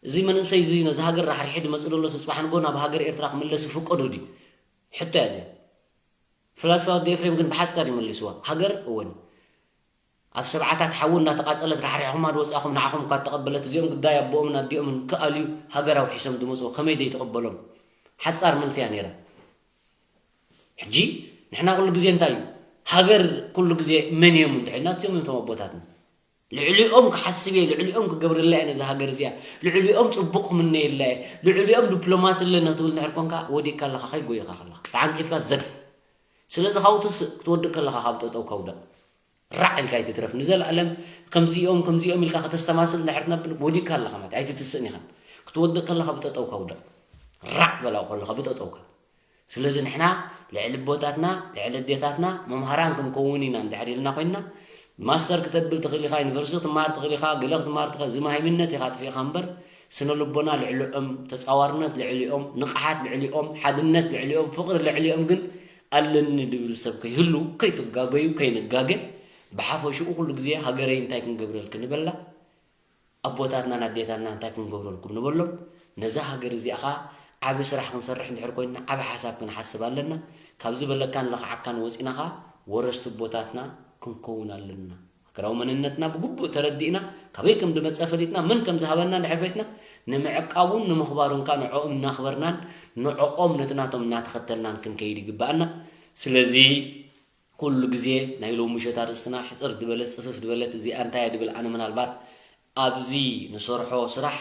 እዚ መንእሰይ እዚ ነዚ ሃገር ራሕሪሑ ዝመፅእ ዘሎ ስፅባሕ ንጎ ናብ ሃገር ኤርትራ ክምለስ ይፍቀዶ ድዩ ሕቶ እያ እዚኣ ፍላስፋ ወዲ ኤፍሬም ግን ብሓፃር ይመልስዋ ሃገር እወን ኣብ ሰብዓታት ሓዊ እናተቓጸለት ራሕሪሕኹማ ዝወጻኹም ንዓኹም እኳ እተቐበለት እዚኦም ግዳይ ኣቦኦምን ኣዲኦምን ክኣልዩ ሃገር ኣውሒሶም ዝመጽኡ ከመይ ዘይትቕበሎም ሓጻር መልሲ እያ ነይራ ሕጂ ንሕና ኩሉ ግዜ እንታይ እዩ ሃገር ኩሉ ግዜ መን እዮም እንተ ናትዮም እዮም ቶም ኣቦታትና ልዕሊኦም ክሓስብ እየ ልዕሊኦም ክገብርላ እየ ነዚ ሃገር እዚኣ ልዕሊኦም ጽቡቕ ክምነየላ እየ ልዕሊኦም ዲፕሎማሲ ኣለና ክትብል እንድሕር ኮንካ ወዲቕካ ኣለኻ ከይጎየኻ ከለኻ ተዓንቂፍካ ዘግ ስለዚ ካብኡ ትስእ ክትወድቕ ከለኻ ካብ ጠጠው ከውደቕ ራዕ ኢልካ ኣይትትረፍ። ንዘለኣለም ከምዚኦም ከምዚኦም ኢልካ ከተስተማስል እንድሕር ትነብር ወዲቕካ ኣለኻ ማለት ኣይትትስእን ኢኻ። ክትወድቕ ከለኻ ብጠጠውካ ውደቕ። ራዕ በላው ከለኻ ብጠጠውካ። ስለዚ ንሕና ልዕሊ ኣቦታትና ልዕሊ ኣዴታትና መምሃራን ክንከውን ኢና እንድሕር ኢልና ኮይንና፣ ማስተር ክተብል ትኽእል ኢኻ፣ ዩኒቨርሲቲ ክትመሃር ትኽእል ኢኻ፣ ገለ ክትመሃር ትኽእል፣ እዚ መሃይምነት ኢኻ ኣጥፊእኻ እምበር፣ ስነ ልቦና ልዕሊኦም፣ ተጻዋርነት ልዕሊኦም፣ ንቕሓት ልዕሊኦም፣ ሓድነት ልዕሊኦም፣ ፍቕሪ ልዕሊኦም ግን ኣለኒ ድብል ሰብ ከይህሉ፣ ከይትጋገዩ፣ ከይንጋገ፣ ብሓፈሽኡ ኩሉ ግዜ ሃገረይ እንታይ ክንገብረልኪ ንበላ፣ ኣቦታትናን ኣዴታትና እንታይ ክንገብረልኩም ንበሎም፣ ነዛ ሃገር እዚኣ ኸኣ ዓቢ ስራሕ ክንሰርሕ እንድሕር ኮይንና ዓቢ ሓሳብ ክንሓስብ ኣለና። ካብ ዝበለካን ለኽዓካን ወጺና ኸኣ ወረስቲ ኣቦታትና ክንከውን ኣለና። ሃገራዊ መንነትና ብግቡእ ተረዲእና፣ ካበይ ከም ድመጸ ፈሊጥና፣ መን ከም ዝሃበና እንድሕር ፈሊጥና፣ ንምዕቃቡን ንምኽባሩን ከኣ ንዕኦም እናኽበርናን ንዕኦም ነቲ ናቶም እናተኸተልናን ክንከይድ ይግብኣና። ስለዚ ኩሉ ግዜ ናይ ሎሚ ምሸት ኣርእስትና ሕጽር ዝበለት ጽፍፍ ዝበለት እዚኣ እንታይ እያ ድብል ኣነ ምናልባት ኣብዚ ንሰርሖ ስራሕ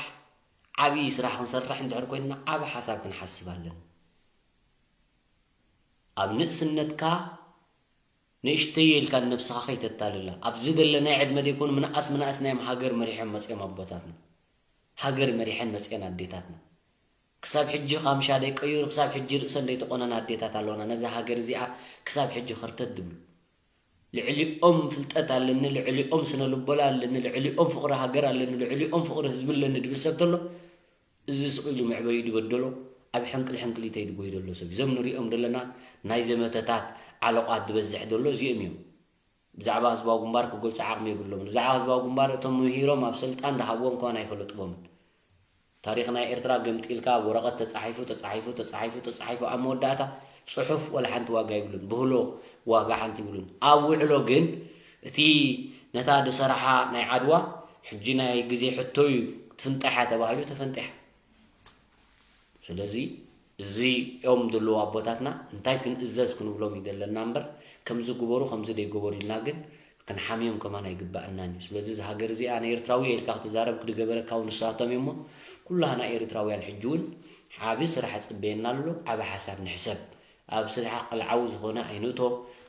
ዓብዪ ስራሕ ክንሰርሕ እንድሕር ኮይንና ዓቢ ሓሳብ ክንሓስብ ኣለና። ኣብ ንእስነትካ ንእሽተይ ኢልካ ንነብስኻ ከይተታልላ ኣብዚ ዘለናይ ዕድመ ደይኮኑ ምንኣስ ምንኣስ ናዮም ሃገር መሪሖም መጺኦም ኣቦታትና ሃገር መሪሐን መጺአን ኣዴታትና ክሳብ ሕጂ ካምሻ ደይቀየሩ ክሳብ ሕጂ ርእሰን ደይተቆነና ኣዴታት ኣለዋና ነዛ ሃገር እዚኣ ክሳብ ሕጂ ከርተት ድብሉ ልዕሊኦም ፍልጠት ኣለኒ ልዕሊኦም ስነ ልቦና ኣለኒ ልዕሊኦም ፍቕሪ ሃገር ኣለኒ ልዕሊኦም ፍቕሪ ህዝቢ ኣለኒ ድብል ሰብ ተሎ እዚ ስቕ ኢሉ መዕበዩ ድበደሎ ኣብ ሕንቅል ሕንቅሊተይ ድጎይ ዘሎ ሰብ እዞም ንሪኦም ዘለና ናይ ዘመተታት ዓለቋት ዝበዝሕ ዘሎ እዚኦም እዮም ብዛዕባ ህዝባዊ ግንባር ክገልጹ ዓቕሚ የብሎምን። ብዛዕባ ህዝባዊ ግንባር እቶም ምሂሮም ኣብ ስልጣን ዝሃብዎም ከማን ኣይፈለጥዎምን። ታሪኽ ናይ ኤርትራ ገምጢልካ ኣብ ወረቐት ተጻሒፉ ተጻሒፉ ተጻሒፉ ተጻሒፉ ኣብ መወዳእታ ጽሑፍ ወላ ሓንቲ ዋጋ ይብሉን። ብህሎ ዋጋ ሓንቲ ይብሉን። ኣብ ውዕሎ ግን እቲ ነታ ዝሰራሓ ናይ ዓድዋ ሕጂ ናይ ግዜ ሕቶ እዩ ትፍንጠሕ እያ ተባሂሉ ተፈንጢሓ። ስለዚ እዚኦም ዘለዉ ኣቦታትና እንታይ ክንእዘዝ ክንብሎም እዩ ዘለና እምበር ከምዚ ግበሩ ከምዚ ደይገበሩ ኢልና ግን ክንሓምዮም ከማን ኣይግባኣናን እዩ። ስለዚ እዛ ሃገር እዚኣ ኣነ ኤርትራዊ እየ ኢልካ ክትዛረብ ክድገበረካ እውን ንሳቶም እሞ ኩላህና ኤርትራውያን ሕጂ እውን ዓቢ ስራሕ ይጽበየና ኣሎ። ዓቢ ሓሳብ ንሕሰብ። ኣብ ስራሕ ቅልዓዊ ዝኾነ ኣይንእቶ።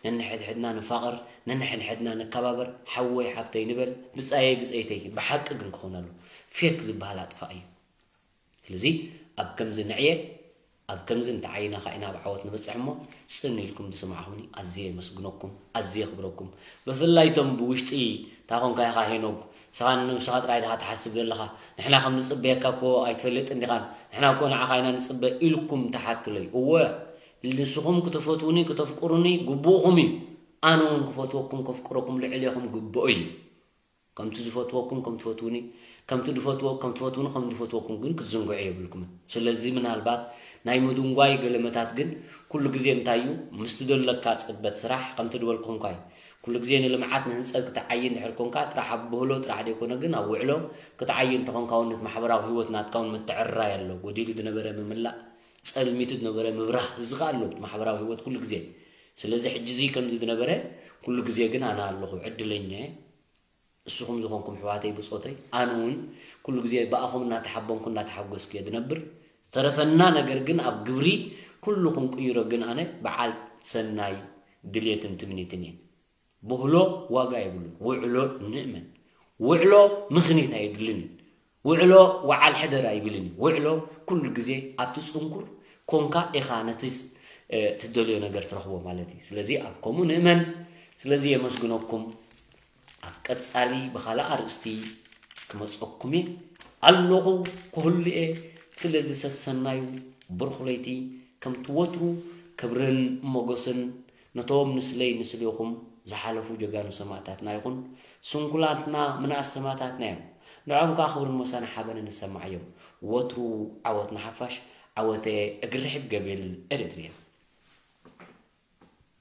ነንሕድሕድና ንፋቐር፣ ነንሕድሕድና ንከባበር፣ ሓወይ ሓብተይ ንበል፣ ብጻየይ ብጸይተይ። ብሓቂ ግን ክኾን ኣሎ። ፌክ ዝበሃል ኣጥፋእ እዩ። ስለዚ ኣብ ከምዚ ንዕየ ኣብ ከምዚ እንተዓይና ኸ ኢና ኣብ ዓወት ንበጽሕ እሞ ጽን ኢልኩም ዝሰማዕኹምኒ ኣዝየ የመስግነኩም ኣዝየ የኽብረኩም ብፍላይ እቶም ብውሽጢ እንታይ ኾንካ ኢኻ ሄኖግ ንስኻ ንነብስኻ ጥራይ ዲኻ ትሓስብ ዘለኻ ንሕና ከም ንጽበየካ እኮ ኣይትፈልጥን ዲኻን ንሕና እኮ ንዓኻ ኢና ንጽበ ኢልኩም ትሓቱለይ እወ ንስኹም ክትፈትዉኒ ክተፍቅሩኒ ግቡእኹም እዩ ኣነ እውን ክፈትወኩም ከፍቅረኩም ልዕሌኹም ግብኦ እዩ ከምቲ ዝፈትወኩም ከም ትፈትዉኒ፣ ከምቲ ድፈትዎ ከም ትፈትዉኒ ከም ዝፈትወኩም ግን ክትዝንግዑ የብልኩምን። ስለዚ ምናልባት ናይ ምድንጓይ ገለመታት ግን ኩሉ ግዜ እንታይ እዩ ምስቲ ዘለካ ጽበት ስራሕ ከምቲ ድበልኩኹም እኳ እዩ። ኩሉ ግዜ ንልምዓት ንህንጸት ክትዓዪ እንድሕር ኮንካ ጥራሕ ኣብ ብህሎ ጥራሕ ደይኮነ ግን ኣብ ውዕሎ ክትዓዪ እንተኾንካ እውን ነቲ ማሕበራዊ ህይወት ናትካ እውን ምትዕርራይ ኣሎ። ጎዲሉ ዝነበረ ምምላእ፣ ጸልሚቱ ዝነበረ ምብራህ እዚ ከኣ ኣሎ ማሕበራዊ ህይወት ኩሉ ግዜ። ስለዚ ሕጂ እዚ ከምዚ ዝነበረ ኩሉ ግዜ ግን ኣነ ኣለኹ ዕድለኛ እየ። እስኹም ዝኾንኩም ኣሕዋተይ ብጾተይ ኣነ እውን ኩሉ ግዜ ብኣኹም እናተሓበንኩ እናተሓጎስኩ እየ ዝነብር። ዝተረፈና ነገር ግን ኣብ ግብሪ ኩሉ ክንቅይሮ ግን ኣነ በዓል ሰናይ ድልየትን ትምኒትን እየ። ብህሎ ዋጋ የብሉን። ውዕሎ ንእመን። ውዕሎ ምኽኒት ኣየድልን እዩ። ውዕሎ ወዓል ሕደር ኣይብልን እዩ። ውዕሎ ኩሉ ግዜ ኣብቲ ጽንኩር ኮንካ ኢኻ ነቲ ትደልዮ ነገር ትረኽቦ ማለት እዩ። ስለዚ ኣብ ከምኡ ንእመን። ስለዚ የመስግነኩም። ኣብ ቀጻሊ ብኻልእ ኣርእስቲ ክመጸኩም እየ ኣለኹ ክህሉ እየ። ስለዚ ሰሰናዩ ብሩኽ ለይቲ ከምቲ ወትሩ ክብርን ሞገስን ነቶም ንስለይ ንስሌኹም ዝሓለፉ ጀጋኑ ሰማእታትና ይኹን ስንኩላትና ምንኣስ ሰማእታትና እዮም። ንዕኦም ከኣ ክብርን ሞሳን ሓበንን ንሰማዓዮም። ወትሩ ዓወት ንሓፋሽ ዓወተ እግሪ ርሒብ ገብል ኤሪትርያ።